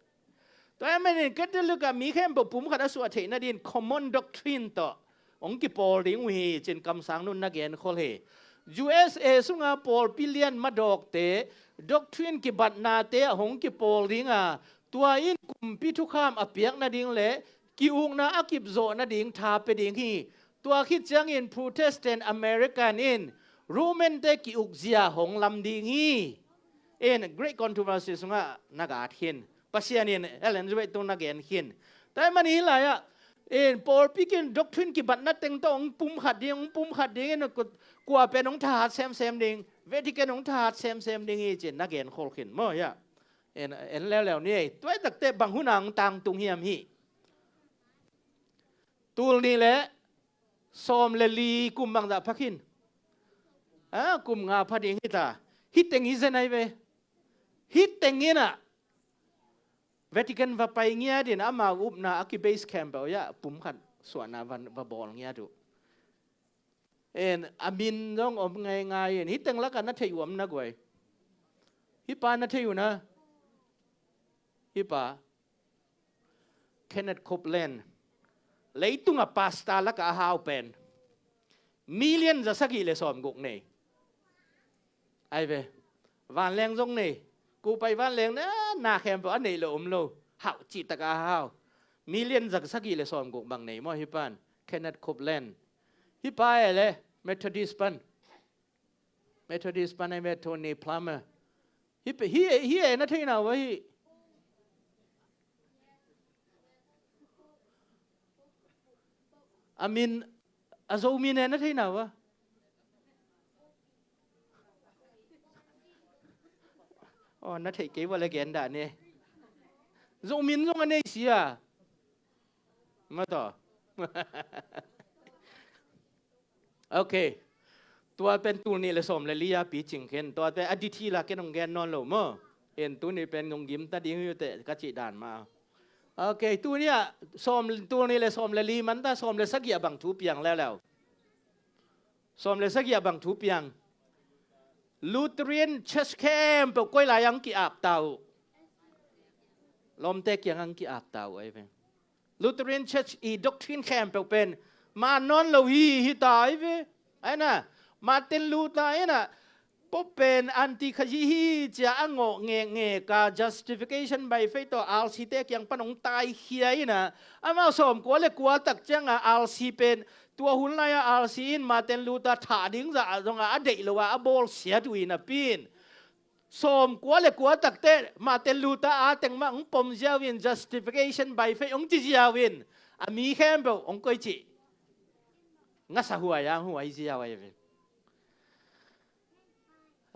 Tua ahih manin Catholic ah mi khempeuh pum khat a suah theih nadin common doctrine tawh hong kipawl ding uh hi cin kamsang nun na genkhol hi. U S A sunga pawlpi lian madawkte doctrine kibatnate ah hong kipawl dinga tua in kumpi thukham a piak nading le ki-ukna a kipzawh nading tha pia ding hi. Tua khit ciangin Protestant American in Roman te ki-ukzia hong lam ding hi. In Great Controversy sungah na gat khin. Pasian in Ellen White tung na gen khin. Tua ahih manin hih lai-ah in pawlpi kin doctrine kibatna teng tawh hong pumkhat ding, hong pumkhat ding in ku-, kua pen hong thahat semsem ding, Vatican hong thahat semsem ding hi ci-in na gen khol khin maw, hiah. En, en leuleu ni ei. Tua ahih takteh bang hun a hong tangtung hiam hih? Tul nih le sawm le li kum bangzah pha khin? Ah, kum nga pha ding hi ta. Hih teng hi zen ahi ve. Hih teng in ah Vatican va pai ngiat in amau upna a ki base camp peuh ah pumkhat suahna va, va bawl ngiat uh. En, a min zong om ngeingai in. Hih teng lakah na theih uh om na guai? Hih pa na theih uh na? Hih pa Kenneth Copeland. Leitungah pastor lakah a hau pen. Million za sagih le sawmguk nei. Ai ve. Vanleng zong nei. Kupai vanleng na, na khempeuh a neih lo om lo. Hauh cihtak a hau. Million za sagih le sawmguk bang nei maw hih pan? Kenneth Copeland. Hih pa e le Methodist pan. Methodist pan ai ve, Tony Palmer. Hih pe, hih, hih e na theihna uh a hih. A min, a Zo min e na theihna uh a. Aw, na theih kei ua le gen dah ni. Zo min zong a nei si a. Mataw. Ok. Tua pen tul nih le sawm le li a picing khin. Tuate a detail a ken hong gen nawn lo maw? En, tuni pen hong gimta ding hi uh teh ka cih dan mah. Ok, tuni ah sawm, tul nih le sawm le li man ta, sawm le sagih ah bang thu piang leuleu? Sawm le sagih ah bang thu piang? Lutheran Church khempeuh koi lai ah hong ki-ap ta uh? Lawmte kiang ah hong ki-ap ta uh ahi ve. Lutheran Church i doctrine khempeuh pen man nawn lo hi, hi ta ahi ve. Ahi na, Martin Luther in ah Pope pen anti-Khazih hi ci-a a ngawh ngekngek a, justification by faith tawh R C te kiang pan hong taikhia in ah, amau sawmkua le kua tak ciangah R C pen, tua hun lai-ah R C in Martin Luther thah ding zah zongah a deih lo a, a bawlsiat uh hi napi in, sawmkua le kua tak teh Martin Luther a teng mah hong pom ziau in, justification by faith hong ci ziau in, a mi khempeuh hong koici, ngasahuai a hong huai ziau ahi ve.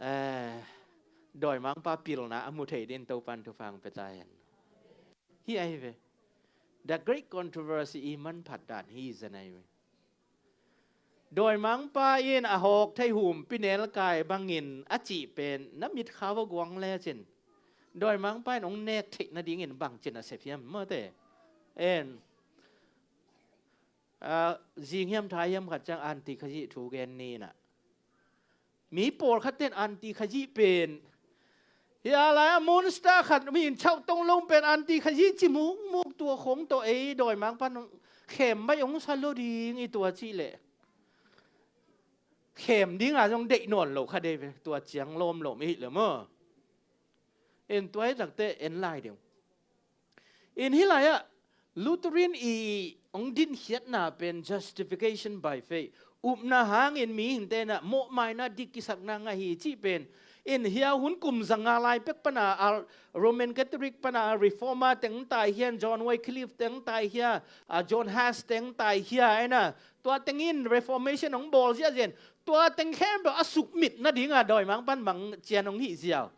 Eh, dawimangpa pilna a mu thei dingin Topan thupha hong pia ta hen. Hih ahi ve. The Great Controversy i manphat dan hi zen ahi ve. Dawimangpa in a hawk thei humpinelkai bangin a cih pen na mitkhau a guang lecin, dawimangpa in hong nek theih nadingin bangcin a sep hiam maw te? En, ah, zing hiam tha hiam khat ciang anti-Khazih thu gen ni in ah, mi pawlkhat ten anti-Khazih pen, hih a lai-ah monster khat, mi in chauh tong lo pen anti-Khazih ci mukmuk, tua khong tawh ei dawimangpa in khem baih hong sa lo ding hi tua cih leh, khem dinga zong deih nawn lo kha dei ve, tua ciang lawmlawm i hih leh maw? En, tua hi tak teh en lai ding. In hih lai-ah Lutheran i hong dinkhiatna pen justification by faith, upna hangin mihingte in ah mawhmaina dik kisakna ngah hi cih pen, in hih a hun kum zanga lai pek pana a Roman Catholic pana a Reformer teng taikhia, John Wycliffe teng taikhia, a John Huss teng taikhia, ahi na, tua teng in Reformation hong bawl ziahziah in, tua teng khempeuh a sukmit nadinga dawimangpa in bang cian hong hih ziau?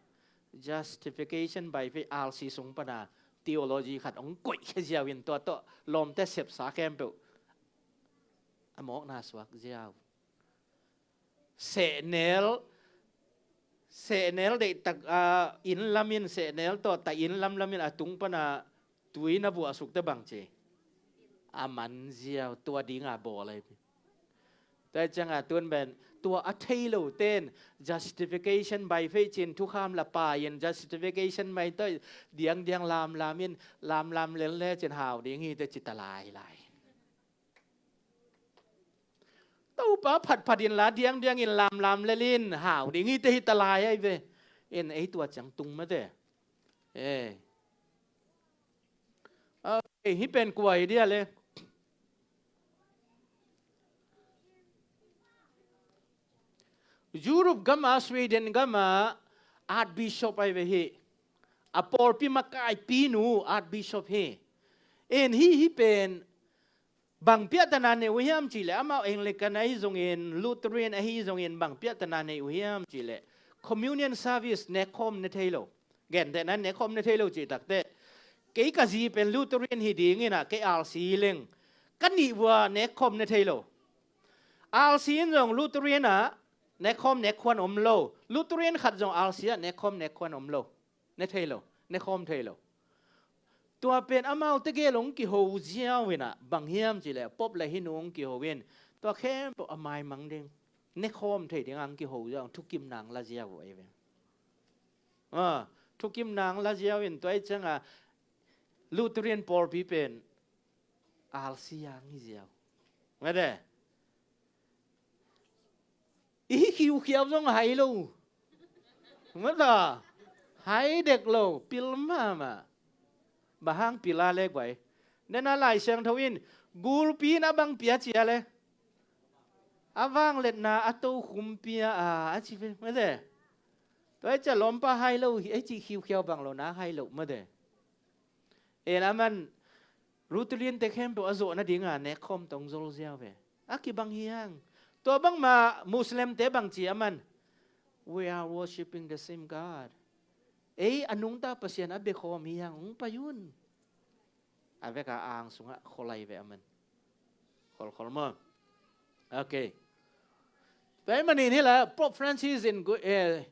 Justification by faith, R C sung pana theology khat hong koihkhia ziau in, tua tawh lawmte sepsa khempeuh a mawkna suak ziau. Sehnel, sehnel deihtak, ah, inn lam in, sehnel tawh ta inn lamlam in a tung pana tui na vuah suk teh bang ci? A man ziau, tua dinga bawl ahi. Tua ciangah tun pen tua a thei lo ten justification by faith ci-in thukham la pai-in, justification by faith tawh diangdiang lamlam in, lamlam lel lecin hau ding hi teh ci ta lailai. Topa phatphat in la, diangdiang in, lamlam lel in hau ding hi teh hi ta lai ahi ve. In ei tua ciang tung mate. Eh. Ok, hih pen kua hi dia le? Europe gam ah, Sweden gam ah Archbishop ahi ve hi. A pawlpi makaipi nu Archbishop hi. En hi, hi pen bang piahtana nei uh hiam cih leh, amau Anglican ahi zongin, Lutheran ahi zongin, bang piahtana nei uh hiam cih leh, communion service nekhawm ne thei lo. Gentehna in nekhawm ne thei lo cih takteh, kei ka zi pen Lutheran hi dingin ah, kei R C leng ka nih vua nekhawm ne thei lo. R C in zong Lutheran ah nekhawm nekhuan om lo. Lutheran khat zong R C ah nekhawm nekhuan om lo. Ne thei lo, nekhawm thei lo. Tua pen amaute gel hong kiho ziau in ah, bang hiam cih leh, Pope le hih nu hong kiho in, tua khempeuh a maimang ding, nekhawm thei ding a hong kiho ziau, thukimna hong la ziau uh ahi ve. Ah, thukimna hong la ziau in, tua ahih ciangin Lutheran pawlpi pen R C a hong hi ziau. Mate. I hi khiukhiau zong hai lo. Mata. Hai dek lo, pil mahmah. Bang hang pil a le guai. Nena Lai Siangtho in, gulpi in a bang pia ci a le, a vangliatna a tokhom pia a, a ci ve, mate. Tua ahih ciang lawmpa hai lo hi, ei cih khiukhiau bang lo na hai lo, mate. En aman, Lutheran te khempeuh a zawh nading a nekhawm tawh hong zol ziau ve. A kibang hi hang. Tua bangmah Muslim te bang ci aman, "We are worshipping the same God." Ei a nungta Pasian a biakhawm hi hang, hong pai un. A vek a ang sungah khol ahi ve aman. Kholkhol maw. Okay. Tua ahih manin hi la, Pope Francis in gu-, eh,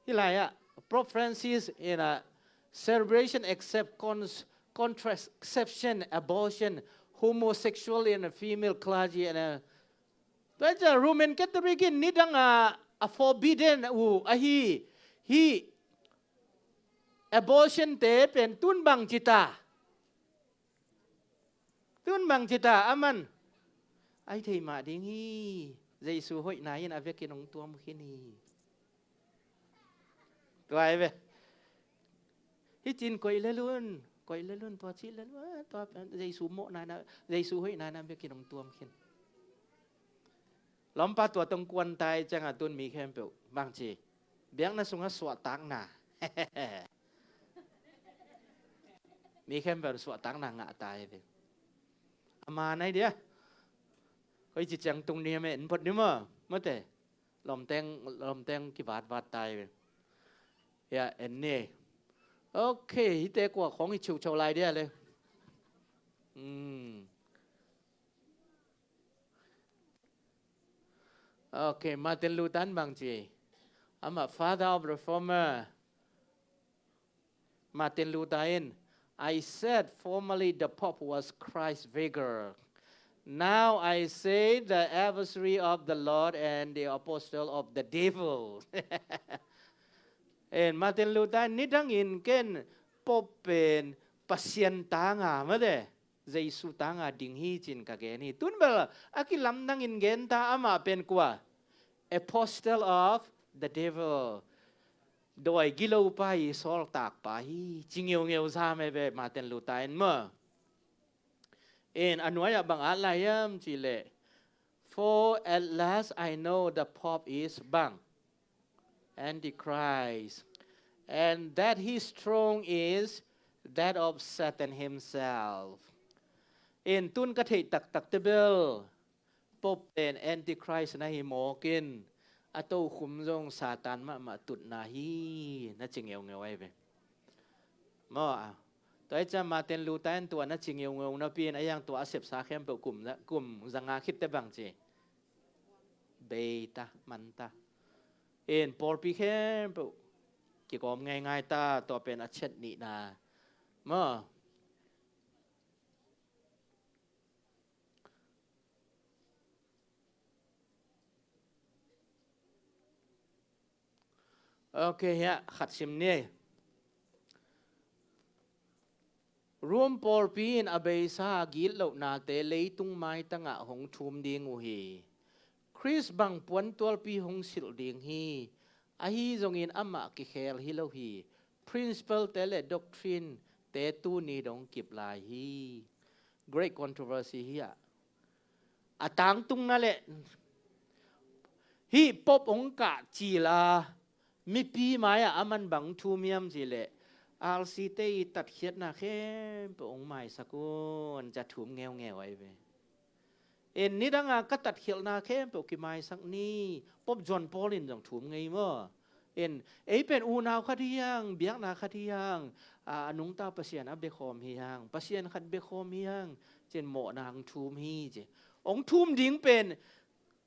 hi lai ah, Pope Francis in a celebration accept cons-, contraception, abortion, homosexual and female clergy and a, tua ahih ciang Roman Catholic in nidang a, a forbidden uh ahi, hi abortion te pen tun bang ci ta. Tun bang ci ta, aman. Ai thei mah ding hi. Jesu hoihna in a vekin hong tuam khin hi. Tua ahi ve. Hi cin koih lel un, koih lel un, tua cih lel un, tua Jesu mawhna in a, Jesu hoihna in a vekin hong tuam khin. Lawmpa tua tawh hong kuan ta ahih ciangin tun mi khempeuh bang ci. Biakna sungah suahtakna. Mi khempeuh suahtakna ngah ta hi ve. A man ahi dia. Koi ci ciang tung ni me en phot ni maw. Mate. Lawmteng, lawmteng kivatvat ta hi ve. Ya, en ni. Okay, hihte kua khawng hi ciuciau lai dia le. Hmm. Okay, Martin Luther in bang ci. Amah father of reformer. Martin Luther in, "I said formerly the Pope was Christ's vicar. Now I say the adversary of the Lord and the apostle of the devil." En Martin Luther in, "Nidangin ken Pope pen Pasian tanga mate, Jesu tanga ding hi cin ka gen hi. Tun bel a kilamdangin gen ta, amah pen kua? Apostle of the devil. Dawi gilopa hi, sawltakpa hi," ci ngeungeu zam e ve Martin Luther in maw. En a nuai ah bang at lai hiam cih leh, "For at last I know the Pope is bang, Antichrist, and that his throne is that of Satan himself." En tun ka theih taktak te bel, Pope pen Antichrist na hi mawk in, a tokhom zong Satan mahmah tutna hi, na ci ngeungeu ahi ve. Maw, tua ahih ciang Martin Luther in tua na ci ngeungeu napi in a hiang tua a sepsa khempeuh kum za-, kum zanga khit te bang ci. Bei ta, man ta. En pawlpi khempeuh kigawm ngeingai ta, tua pen a chet nihna. Maw. Okay, hiah khat sim ni. Rome pawlpi in a beisa gitlohnate leitung maitangah hong thum ding uh hi. Khrist bang puantualpi hong silh ding hi. Ahi zongin amah kikhel hi lo hi. Principle te le doctrine te tuni dong kip lai hi. Great controversy hi ah. A tangtungna le Hih Pope hong kah cil a, mipi mai-ah aman bang thum hiam cih leh, R C te i tatkhiatna khempeuh hong maisak un, ci-a thum ngeungeu ahi ve. In, nidanga ka tatkhialhna khempeuh kimaisak ni. Pope John Paul in zong thum ngei maw. In, ei pen unau khat hi hang, biakna khat hi hang, a, a nungta Pasian a biakhawm hi hang, Pasian khat biakhawm hi hang, ci-in mawhna hong thum hi ci. Hong thum ding pen,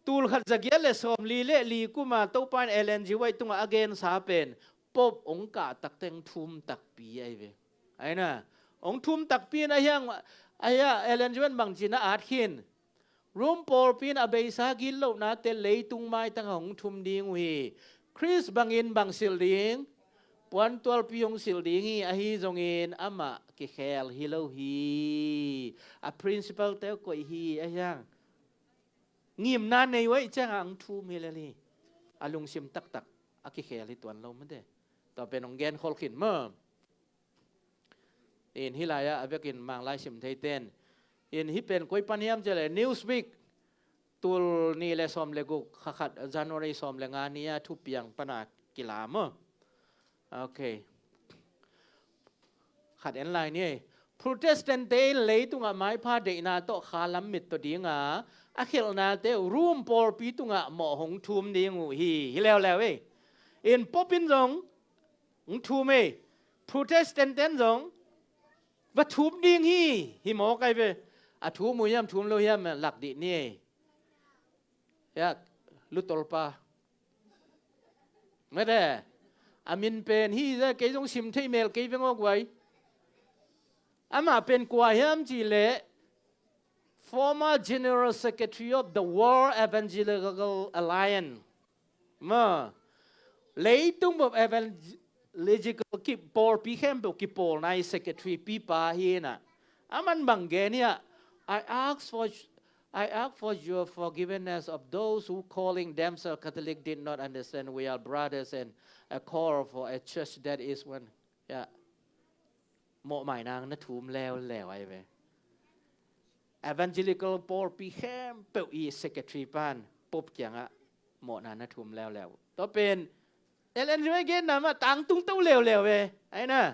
tul khat zagiat le sawmli le li kuma Topa in Ellen G. White tungah a gensa pen, Pope hong kah takte hong thum takpi ahi ve. Ahi na, hong thum takpi in ahi hang, ahi a Ellen G. White in bangci-in a at khin. Rome pawlpi in a beisa gitlohnate leitung maitangah hong thum ding uh hi. Khrist bangin bang silh ding, puantualpi hong silh ding hi, ahi zongin amah kikhel hi lo hi. A principle-te uh koih hi, ahi hang. Ngimna nei uh ahih ciangah hong thum hi lel hi. A lungsim taktak a kikhel hi tuan lo mate. Tua pen hong genkhol khin maw. In, hih lai-ah a vekin Manglai sim theite in, in, hih pen koi pan hiam cih leh Newsweek, tul nih le sawm le guk, kha khat, January sawm le nga ni-a thupiang pana kila maw. Ok. Khat en lai ni ei. Protestant-te in leitungah maipha deihna tawh khalam mit tawh dinga a khialhnate uh Rome pawlpi tungah mawh hong thum ding uh hi, hi leuleu ei. In, Pope in zong hong thum ei. Protestant-te in zong va thum ding hi, hi mawk ahi ve. A thum uh hiam, thum lo hiam, lak dih ni ei. Ya, lutolpa. Mate, a min pen hi, kei zong sim thei mel kei veng aw guai. Amah pen kua hiam cih leh, former General Secretary of the World Evangelical Alliance. Ma, leitung bawm evangelical ki-, pawlpi khempeuh kipawlna i secretary pipa hi na. Aman bang gen hi a, "I ask for, I ask for your forgiveness of those who calling themselves Catholic did not understand we are brothers and a call for a church that is one." Ya. Mawhmaina na thum leuleu ahi ve. Evangelical pawlpi khempeuh i secretary pan Pope kiangah mawhna na thum leuleu. Tua pen Ellen G. White genna mah tangtung to leuleu ve. Ahi na.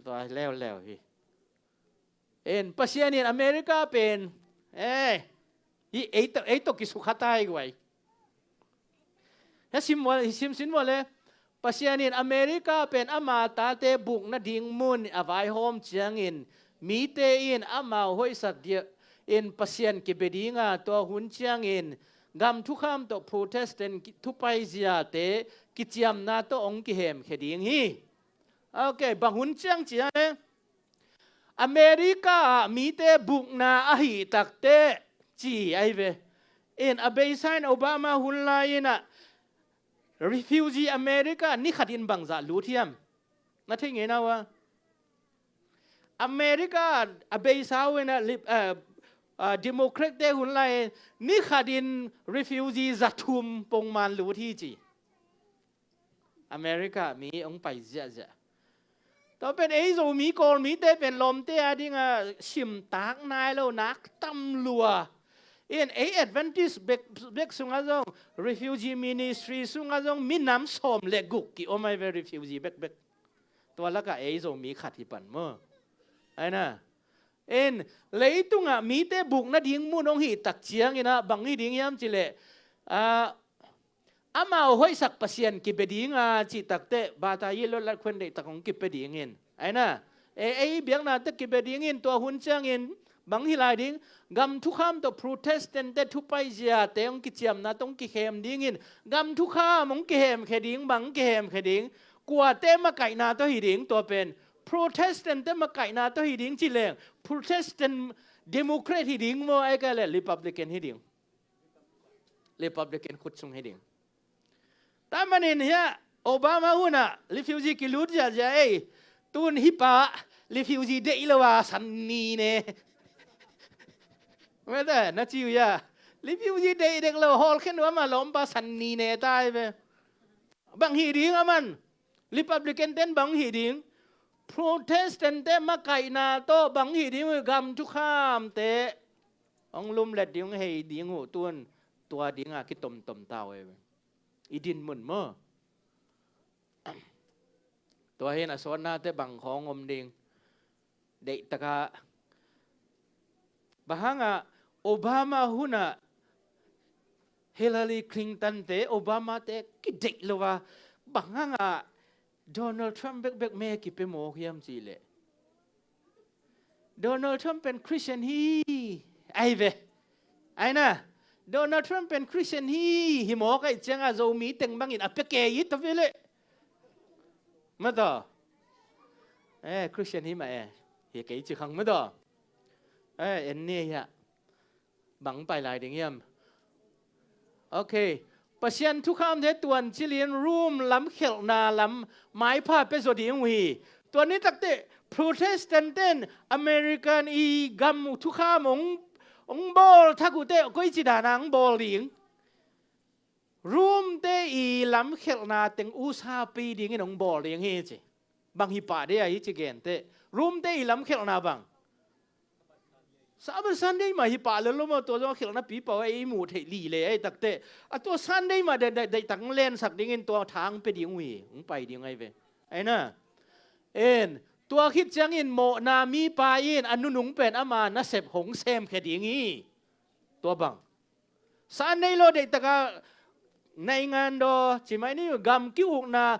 Tua leuleu hi. En, Pasian in America pen, eh, hi ei tawh, ei tawh kisukha tai guai. Hia sim ua, sim sin ua le. Pasian in America pen ama tate bukna ding mun a vaihawm ciangin, mite in amau hoihsak ding in Pasian kibia dinga, tua hun ciangin gam thukham tawh Protestant ki-, thupai ziate kiciamna tawh hong kihemkhia ding hi. Ok, bang hun ciang ci a le. America ah mite bukna ahih takteh ci ahi ve. In a beisa in Obama hun lai-in ah refugee America ni khatin bangzah lut hiam? Na thei ngei na uh a. America a beisa uh in ah lip-, ah, ah, Democrat-te hun lai-in ni khatin refugee za thum pongman lut hi ci. America mi hong pai ziahziah. Tua pen ei Zomi Kawlmite pen lawmte a dinga simtak nai lo nak tam lua. In ei Adventist bek, bek sungah zong, refugee ministry sungah zong minam sawm le guk ki-om ahi ve, refugee bekbek. Tua lakah ei Zomi khat hi pan maw. Ahi na. In leitungah mite bukna ding mun hong hih tak ciangin ah bang hi ding hiam cih leh, ah, amau hoihsak Pasian kibia dinga cih takteh bata yellow light khuan deihtak hong kipia dingin. Ahi na, ei, ei biakna teh kibia dingin, tua hun ciangin bang hi lai ding, gam thukham tawh Protestant-te thupai ziate hong kiciamna tawh hong kikhem dingin, gam thukham hong kihemkhia ding, bang hong kihemkhia ding, kuate makaihna tawh hi ding, tua pen Protestant-te makaihna tawh hi ding ci leng, Protestant Democrat hi ding maw, ahih kei leh Republican hi ding. Republican khut sung hi ding. Tua manin hia Obama hun ah refugee kilut ziahziah ei. Tun hih pa refugee deih lo a san ni ne. Mete, na ci uh hia. Refugee deih dek lo, hawlkhen uh a, amah lawmpa san ni ne tai ve. Bang hi ding aman. Republican-ten bang hi ding. Protestant-te makaihna tawh bang hi ding uh, gam thukhamte hong lumlet ding uh, hei ding uh, tun tua dinga kitomtom ta uh e. I din mun maw? Tua hi-in a sawtnate bang khawng om ding? Deihtaka bang hanga Obama hunah Hillary Clinton te, Obama te kideih lo a, bang hanga Donald Trump bekbek me kipia mawk hiam cihleh, Donald Trump pen Christian hi, ai ve. Ai na, Donald Trump pen Christian hi, hi mawk ai cianga Zomi teng bangin a pia kei hi ta ve leh. Mataw. Eh, Christian hi mah e. Hi kei ci khang mataw. Eh, en ni hia. Bang pai lai ding hiam? Ok. Pasian thukhamte tuancilin Rome lam khelhna lam maipha pia zaw ding uh hi. Tua ni takte Protestant ten American i gam thukham ong, ong bawl thak uh te koici dana ong bawl ding? Rome te i lam khelhna teng usapi dingin ong bawl ding hi ci. Bang hi pah dei a hi ci gente. Rome te i lam khelhna bang? Sabbath Sunday mah hi pah lel lo maw, tua zong a khelhna pi pah uh a i muh theih lih le ei takte. A tua Sunday mah deih, deih, deihtak ong lensak dingin tua thang pia ding uh hi, ong pai ding ai ve. Ai na. En, tua khit ciangin mawhna mipa in a nunung pen ama nasep hong semkhia ding hi. Tua bang? Sa nei lo deihtaka naingan daw ci mai ni, gam ki-ukna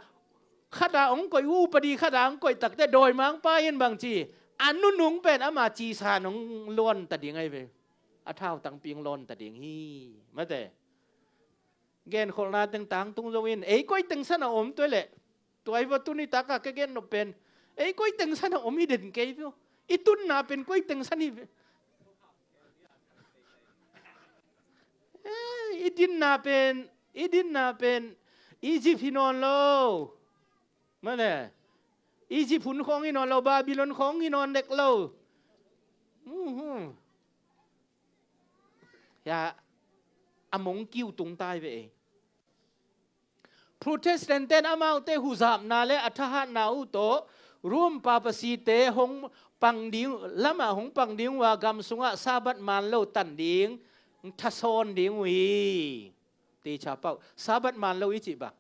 khata ong koih, upadi khata ong koih takte dawimangpa in bang ci, a nunung pen ama cisan ong lawn ta ding ai ve. A thautangpi ong lawn ta ding hi. Mate. Genkholhna teng tangtung zo in, ei koi teng san a om tua leh. Tua i va tuni taka ka gen nop pen, ei koi teng san a om hi den kei ve. I tunna pen koi teng san hi ve. Eh, i dinna pen, i dinna pen Egypt hi nawn lo. Mane. Egypt hun khawng hi nawn lo, Babylon khawng hi nawn dek lo. Mhm. Ya, a mong kiu tung tai ve ei. Protestant ten amaute huzapna le a thahatna uh tawh Rome papasite hong pang ding, lamah hong pang ding uh a, gam sungah Sabbath man lo tan ding, thasawn ding uh hi. Teacher Pauh, Sabbath man lo i cih bang?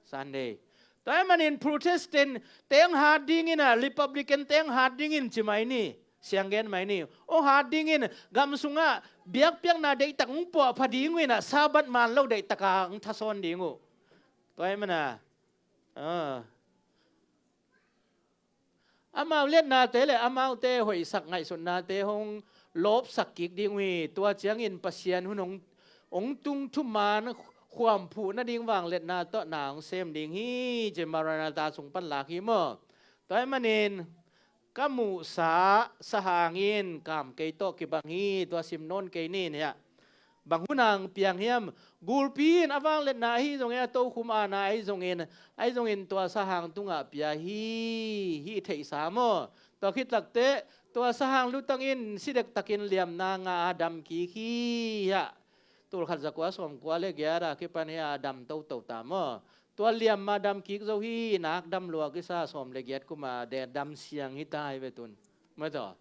Sunday. Tua ahih manin Protestant teng hat dingin a, Republican teng hat dingin ci mai ni. Siang gen mai ni. Ong hat dingin gam sungah biakpiakna deihtak ong puahpha ding uh in a, Sabbath man lo deihtaka ong thasawn ding uh. Tua ahih mana. Ah. Amau liatnate le amaute hoihsak ngaihsutnate hong lawpsak kik ding uh hi. Tua ciangin Pasian hun hong, hong tung thuman khuamphuh nading vangliatna tawh na hong sem ding hi. Ci Maranatha sung pan lak hi maw? Tua ahih manin ka muhsa sahang in kam kei tawh kibang hi. Tua sim nawn kei ni hiah. Bang hun a ong piang hiam? Gulpi in a vangliatna ahi zongin, a tokhom aana ahi zongin, ahi zongin tua sahang tungah pia hi, hih theihsa maw? Tua khit takteh tua sahang lutang in si dektakin liamna ngah a dam kik hi hiah. Tulkhat zakua sawmkua le giat a kipan hiah a dam toto ta maw? Tua liamma dam kik zo hi, nak dam lua kisa, sawm le giat kuma de dam siang hi ta hi ve tun. Maw tua.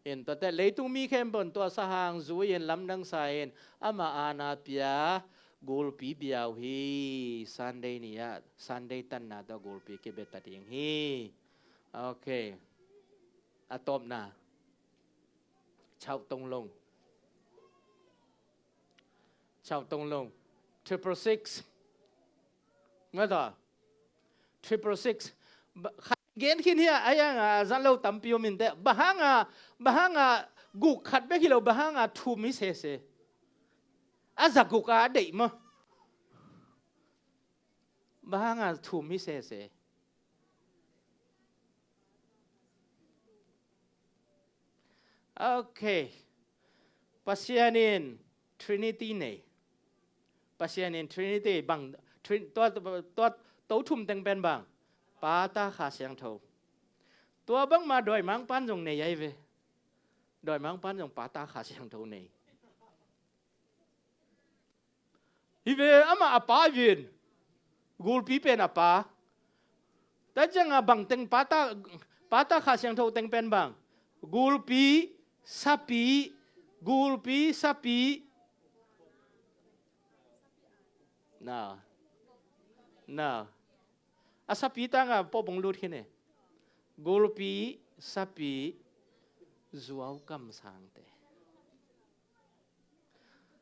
In tuate leitung mi khempeuh in tua sahang zui in lamdang sa in ama aana pia gulpi bia uh hi. Sunday ni-ah Sunday tanna tawh gulpi kibia ta ding hi. Ok. A tawpna. Chau Tong Long. Chau Tong Long. Triple six. Nga ta. Triple six. Ba-, khat gen khin hi a, a yang a zan lo tampi om in teh. Bang hang a, bang hang a guk khat bek hi lo, bang hang a thum hi sese. A za guk a deih maw. Bang hang a thum hi sese. Ok. Pasian in Trinity nei. Pasian in Trinity bang, Trin-, tua, tua, tua, to thum teng pen bang. Pa, Ta, Kha Siangtho. Tua bangma dawimangpan zong nei ahi ve. Dawimangpan zong Pa, Ta, Kha Siangtho nei. Hi ve, amah a Pa hi ven. Gulpi pen a Pa. Tua ciang a bang teng Pa, Ta, Pa, Ta, Kha Siangtho teng pen bang. Gulpi, sapi, gulpi, sapi. No. No. A sapi tangah pawh bong lut khin e. Gulpi, sapi, zuau kamsangte.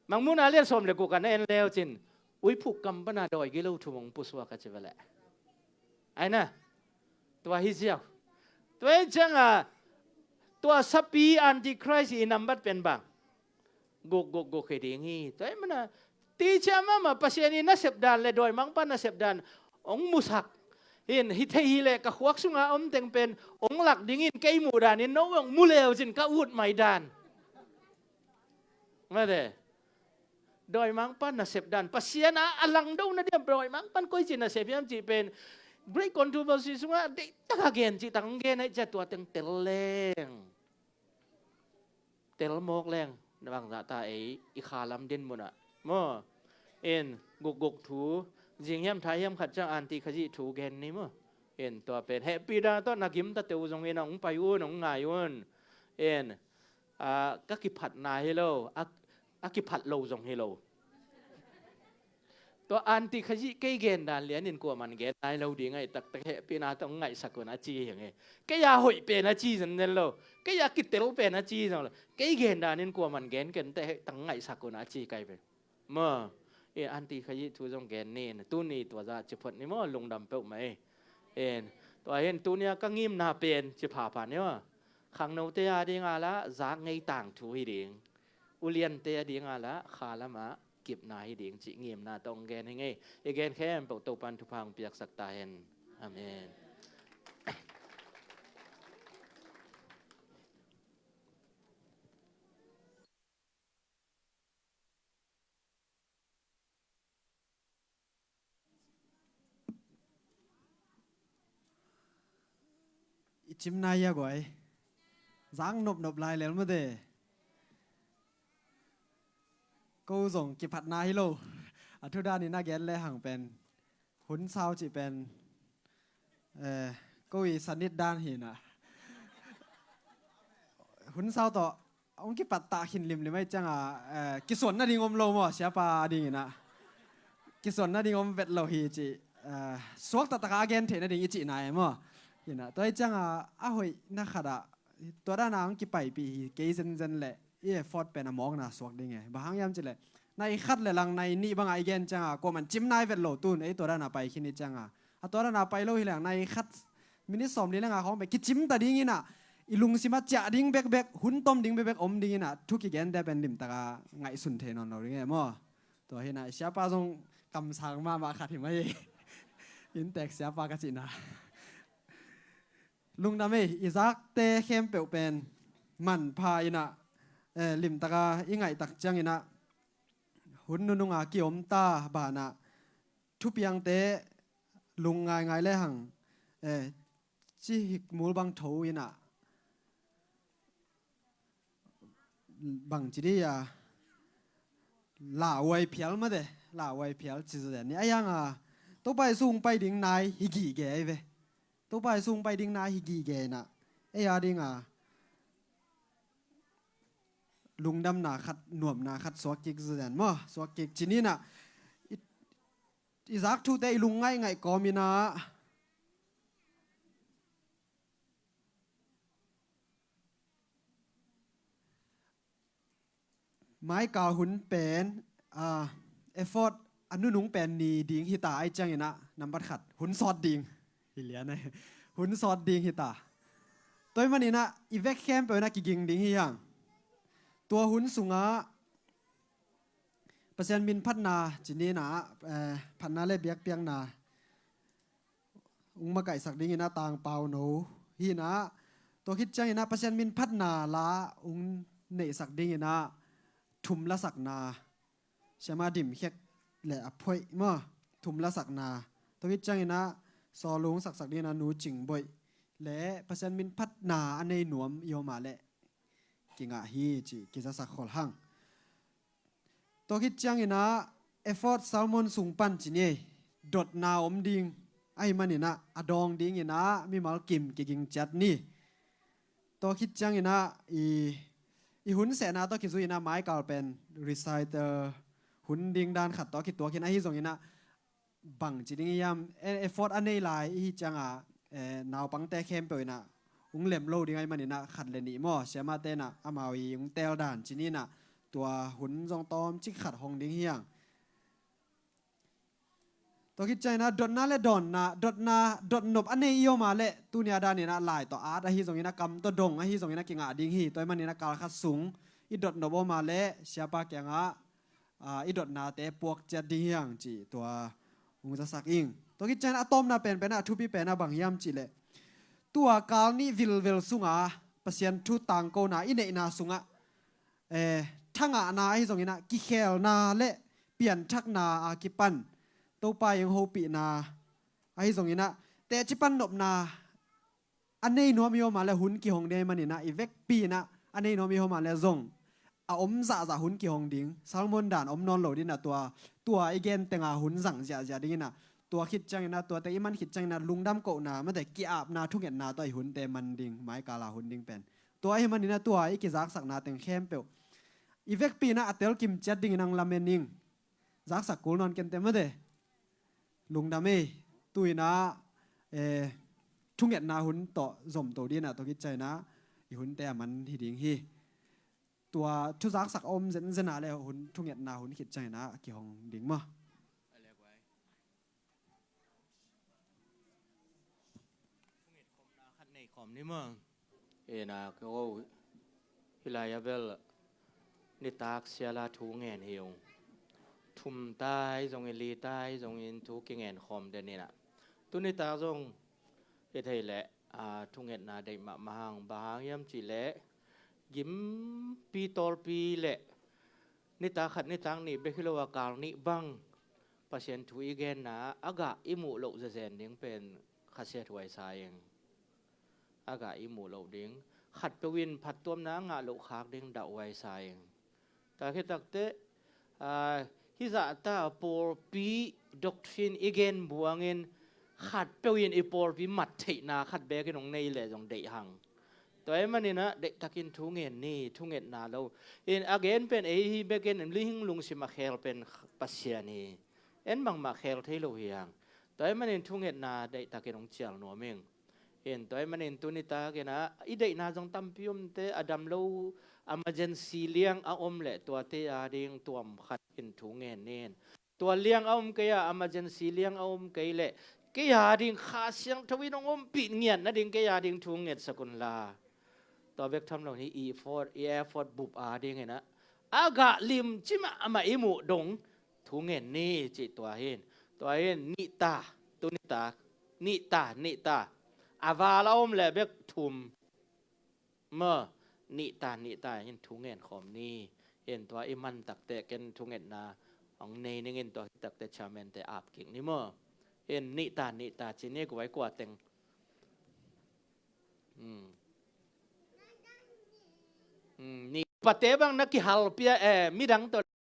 Mangmuhna lian sawm le guk ah na en leu cin, uiphuk kam pana dawi gilo thu hong pusuak a ci ve leh. Ai na, tua hi ziau. Tua hi ciangah, tua sapi antichrist i nambat pen bang guk guk guk hi ding hi. Tua hi mana, ti cia mahmah Pasian i nasep dan le dawimangpa nasep dan hong musak. Hin, hi thei hi leh ka khuak sunga om teng pen hong lak dingin kei muh danin no hong mu leu cin ka ut mai dan. Mate. Dawimangpa nasep dan. Pasian a, a langdo na diam dawimangpan koici nasep hiam cih pen Great Controversy sungah deihtaka gen cih tang gen aih cia tua teng tel leng. Tel mawk leng. Na bangzah ta ei i khalam din munah. Maw. In, gukguk thu. Zing hiam thai hiam khat ciang anti khazih thu gen ni maw. In, tua pen. Hehpih dan tawh na gimta teu zongin a hong pai un, hong ngai un. In, a, ka kiphatna hi lo, a, a kiphat lo zong hi lo. Tua anti khazih kei gen dan lianin kuaman gen nai lo ding aih taktak hehpihna tawh ngaihsak un a ci hi nge. Kei a hoih pen a ci zenzen lo. Kei a kitel pen a ci zong lo. Kei gen danin kuaman gen ken teh heh tang ngaihsak un a ci kai pen. Maw, in anti khazih thu zong gen ni, tuni tua zah ci phot ni maw, lungdam peuhmah ei. In, tua hin tunia ka ngimna pen ci phapha ni maw. Khangnote a dinga lah zak ngei tang thu hi ding. Uliante a dinga lah khalamah kipna hi ding cih ngimna tawh hong gen hi ngei. I gen khempeuh Topan thupha hong piaksak ta hen. Amen. I cimna ia guai. Zak nopnop lai lel mate. Ko zong kiphatna hi lo. A thudanin a gen le hang pen. Hun sau cih pen. Eh, ko i sanit dan hi na. Hun sau tawh hong kipattah khin limlim aih cianga, eh, kisuan nading om lo maw, siapa dingina. Kisuan nading om vet lo hi ci, eh, suak taktaka a gen theih nading i cihna e maw. Hina, tua aih cianga, a hoihna khatah, tua dana hong kipaipih hi, kei zenzen leh, i effort pen a mawkna suak ding e. Bang hang hiam cileh, nai khat le lang nai nih banga i gen cianga, kuaman cim nai vet lo tun, ei tua dana pai khin i cianga. A tua dana pai lo hi leng, nai khat, minit sawm li le nga khawng bek kicim ta dingina, i lungsima ciah ding bekbek, hun tom ding bekbek om dingina, thu kigente pen limtaka ngaihsun thei nawn lo ding e maw. Tua hina, i siapa zong kamsang mahmah khat hi mai. Inntek siapa ka cihna. Lungdam ei, i zakte khempeuh pen manpha ina, eh, limtaka i ngaihtak ciangina, hun nununga kiomta bana, thupiangte lung ngaingai le hang, eh, cihik mul bang tho ina, bang ci di a, lauai phial mate, lauai phial ci zaw ni. A ianga, Topa Jesu hong pai ding nai hi gige ei ve. Topa Jesu hong pai ding nai hi gige ina. Ei a dinga, lungdamna khat, nuamna khat suak kik zaw maw, suak kik ci nina. I, i zak thute i lung ngaingai kawmina. Maikal hun pen, ah, effort a nunung pen ni ding hita aih ciangina, nambat khat, hun sawt ding. Hi lian aih. Hun sawt ding hita. Tua aih manina, i vek khempeuh ina kiging ding hi hang. Tua hun sunga, Pasian min phatna, ci nina, eh, phatna le biakpiakna. Ung makaihsak dingina tangpau no. Hina, tua khit ciangina Pasian min phatna la ung neihsak dingina thum lasakna. Siama dim khek le a phoih maw, thum lasakna. Tua khit ciangina sawlung saksak dingina nu cingboih. Le Pasian min phatna a nei nuam i om a le. Kingah hi ci, kizasak khol hang. Tua khit ciangina, effort sermon sung pan ci ni, dotna om ding, ahi manina, a dawng dingina, mimal kim kiging ciat ni. Tua khit ciangina, i, i hun sehna tawh kizuina, maikal pen, recital, hun ding dan khat tawh kituakin, ahi zongina, bang ci ding hiam, e, effort a nei lai i hi ciangah, e, naupangte khempeuh inah hong lem lo ding ahih maninah khat le nih maw, siamate inah amau i hong teel dan ci ninah tua hun zong tawmcik khat hong ding hiang. Tua khit cianginah dotna le dawnna, dotna, dotnop a nei i om a leh tunia daninah lai tawh at ahi zonginah kam tawh dong ahi zonginah kingah ding hi. Tua ahih maninah kal khat sung i dotnop om a leh siapa kiangah, a, i dotnate puak ciat ding hiang ci tua hong zasak ing. Tua khit cianginah a tawpna penpenah a thupi penah bang hiam cihleh tua kal nih vilvel sunga Pasian thu tangkona i neihna sungah, eh, thangahna ahi zonginah kikhelna le pianthakna a kipan Topa i hong hopihna ahi zonginah teci pan nopna a nei nuam i om a le hun kihong ding ahih maninah i vekpi inah a nei nuam i om a le zong a om zahzah hun kihong ding. Salmon dan om nawn lo dinah tua, tua i gen tenga hun zang ziahziah dinginah tua khit cianginah tua teng i man khit cianginah lungdam kohna mate ki-apna thungetna tawh i hunte man ding, maikala hun ding pen. Tua ahih maninah tua i kizaksakna teng khempeuh i vekpi inah a telkim ciat dingin ang lamen ing. Zaksak kul nawn kente mate. Lungdam ei. Tu inah, eh, thungetna hun tawh zomto dinah tua khit cianginah i hunte a man hi ding hi. Tua thuzaksak a om zenzen a le hun thungetna hun khit cianginah a kihong ding maw? Thunget khawmna khat nei khawm ni maw? Ena ko hih lai a bel nitak siala thu ngen hi ung. Thum tai zongin li tai zongin thu kingen khawm den inah tu nitak zong hi thei leh, a, thungetna deih mahmah hang, bang hang hiam cihleh gimpi tawlpi le nitak khat nitak nih bek hi lo a kal nih bang Pasian thu i genna a gah i muh loh zezen ding pen khasiathuai sa ing. A gah i muh loh ding, khatpeuh in phattuamna a ngah loh khak ding dauhuai sa ing. Tua khit takteh, a, hih zahta pawlpi doctrine i gen buangin khatpeuh in i pawlpi mat theihna khat bekin hong nei leh zong deih hang. Tua ahih maninah deihtakin thu ngen ni, thungetna lo. In a gen pen ei hi bekin lihing lungsim a khel pen Pasian hi. En bangmah khel thei lo hi hang. Tua ahih manin thungetna deihtakin hong cial nuam ing. In tua ahih manin tu nitakinah i deihna zong tampi omte a dam lo emergency liang a om leh tuate a ding tuam khat in thu ngen nin. Tua liang a om kei a, emergency liang a om kei leh kei a ding Kha Siangtho in hong ompih ngiat nading kei a ding thu ngetsak unla. Tua bek tham lo ni, i effort, i effort bup a dinginah a gah limci mahmah i muh dong thu ngen ni cih tua hin. Tua hin nihta, tu nihta, nihta, nihta. A val a om leh bek thum. Maw, nihta, nihta in thu ngen khawm ni. In tua i man takteh ken thungetna hong nei ningin tua hi takteh chairman te ap kik ni maw. In nihta, nihta ci ni, kuai kua teng. Hmm. Hmm, ni pate bang na kihal pia, eh, midang tawh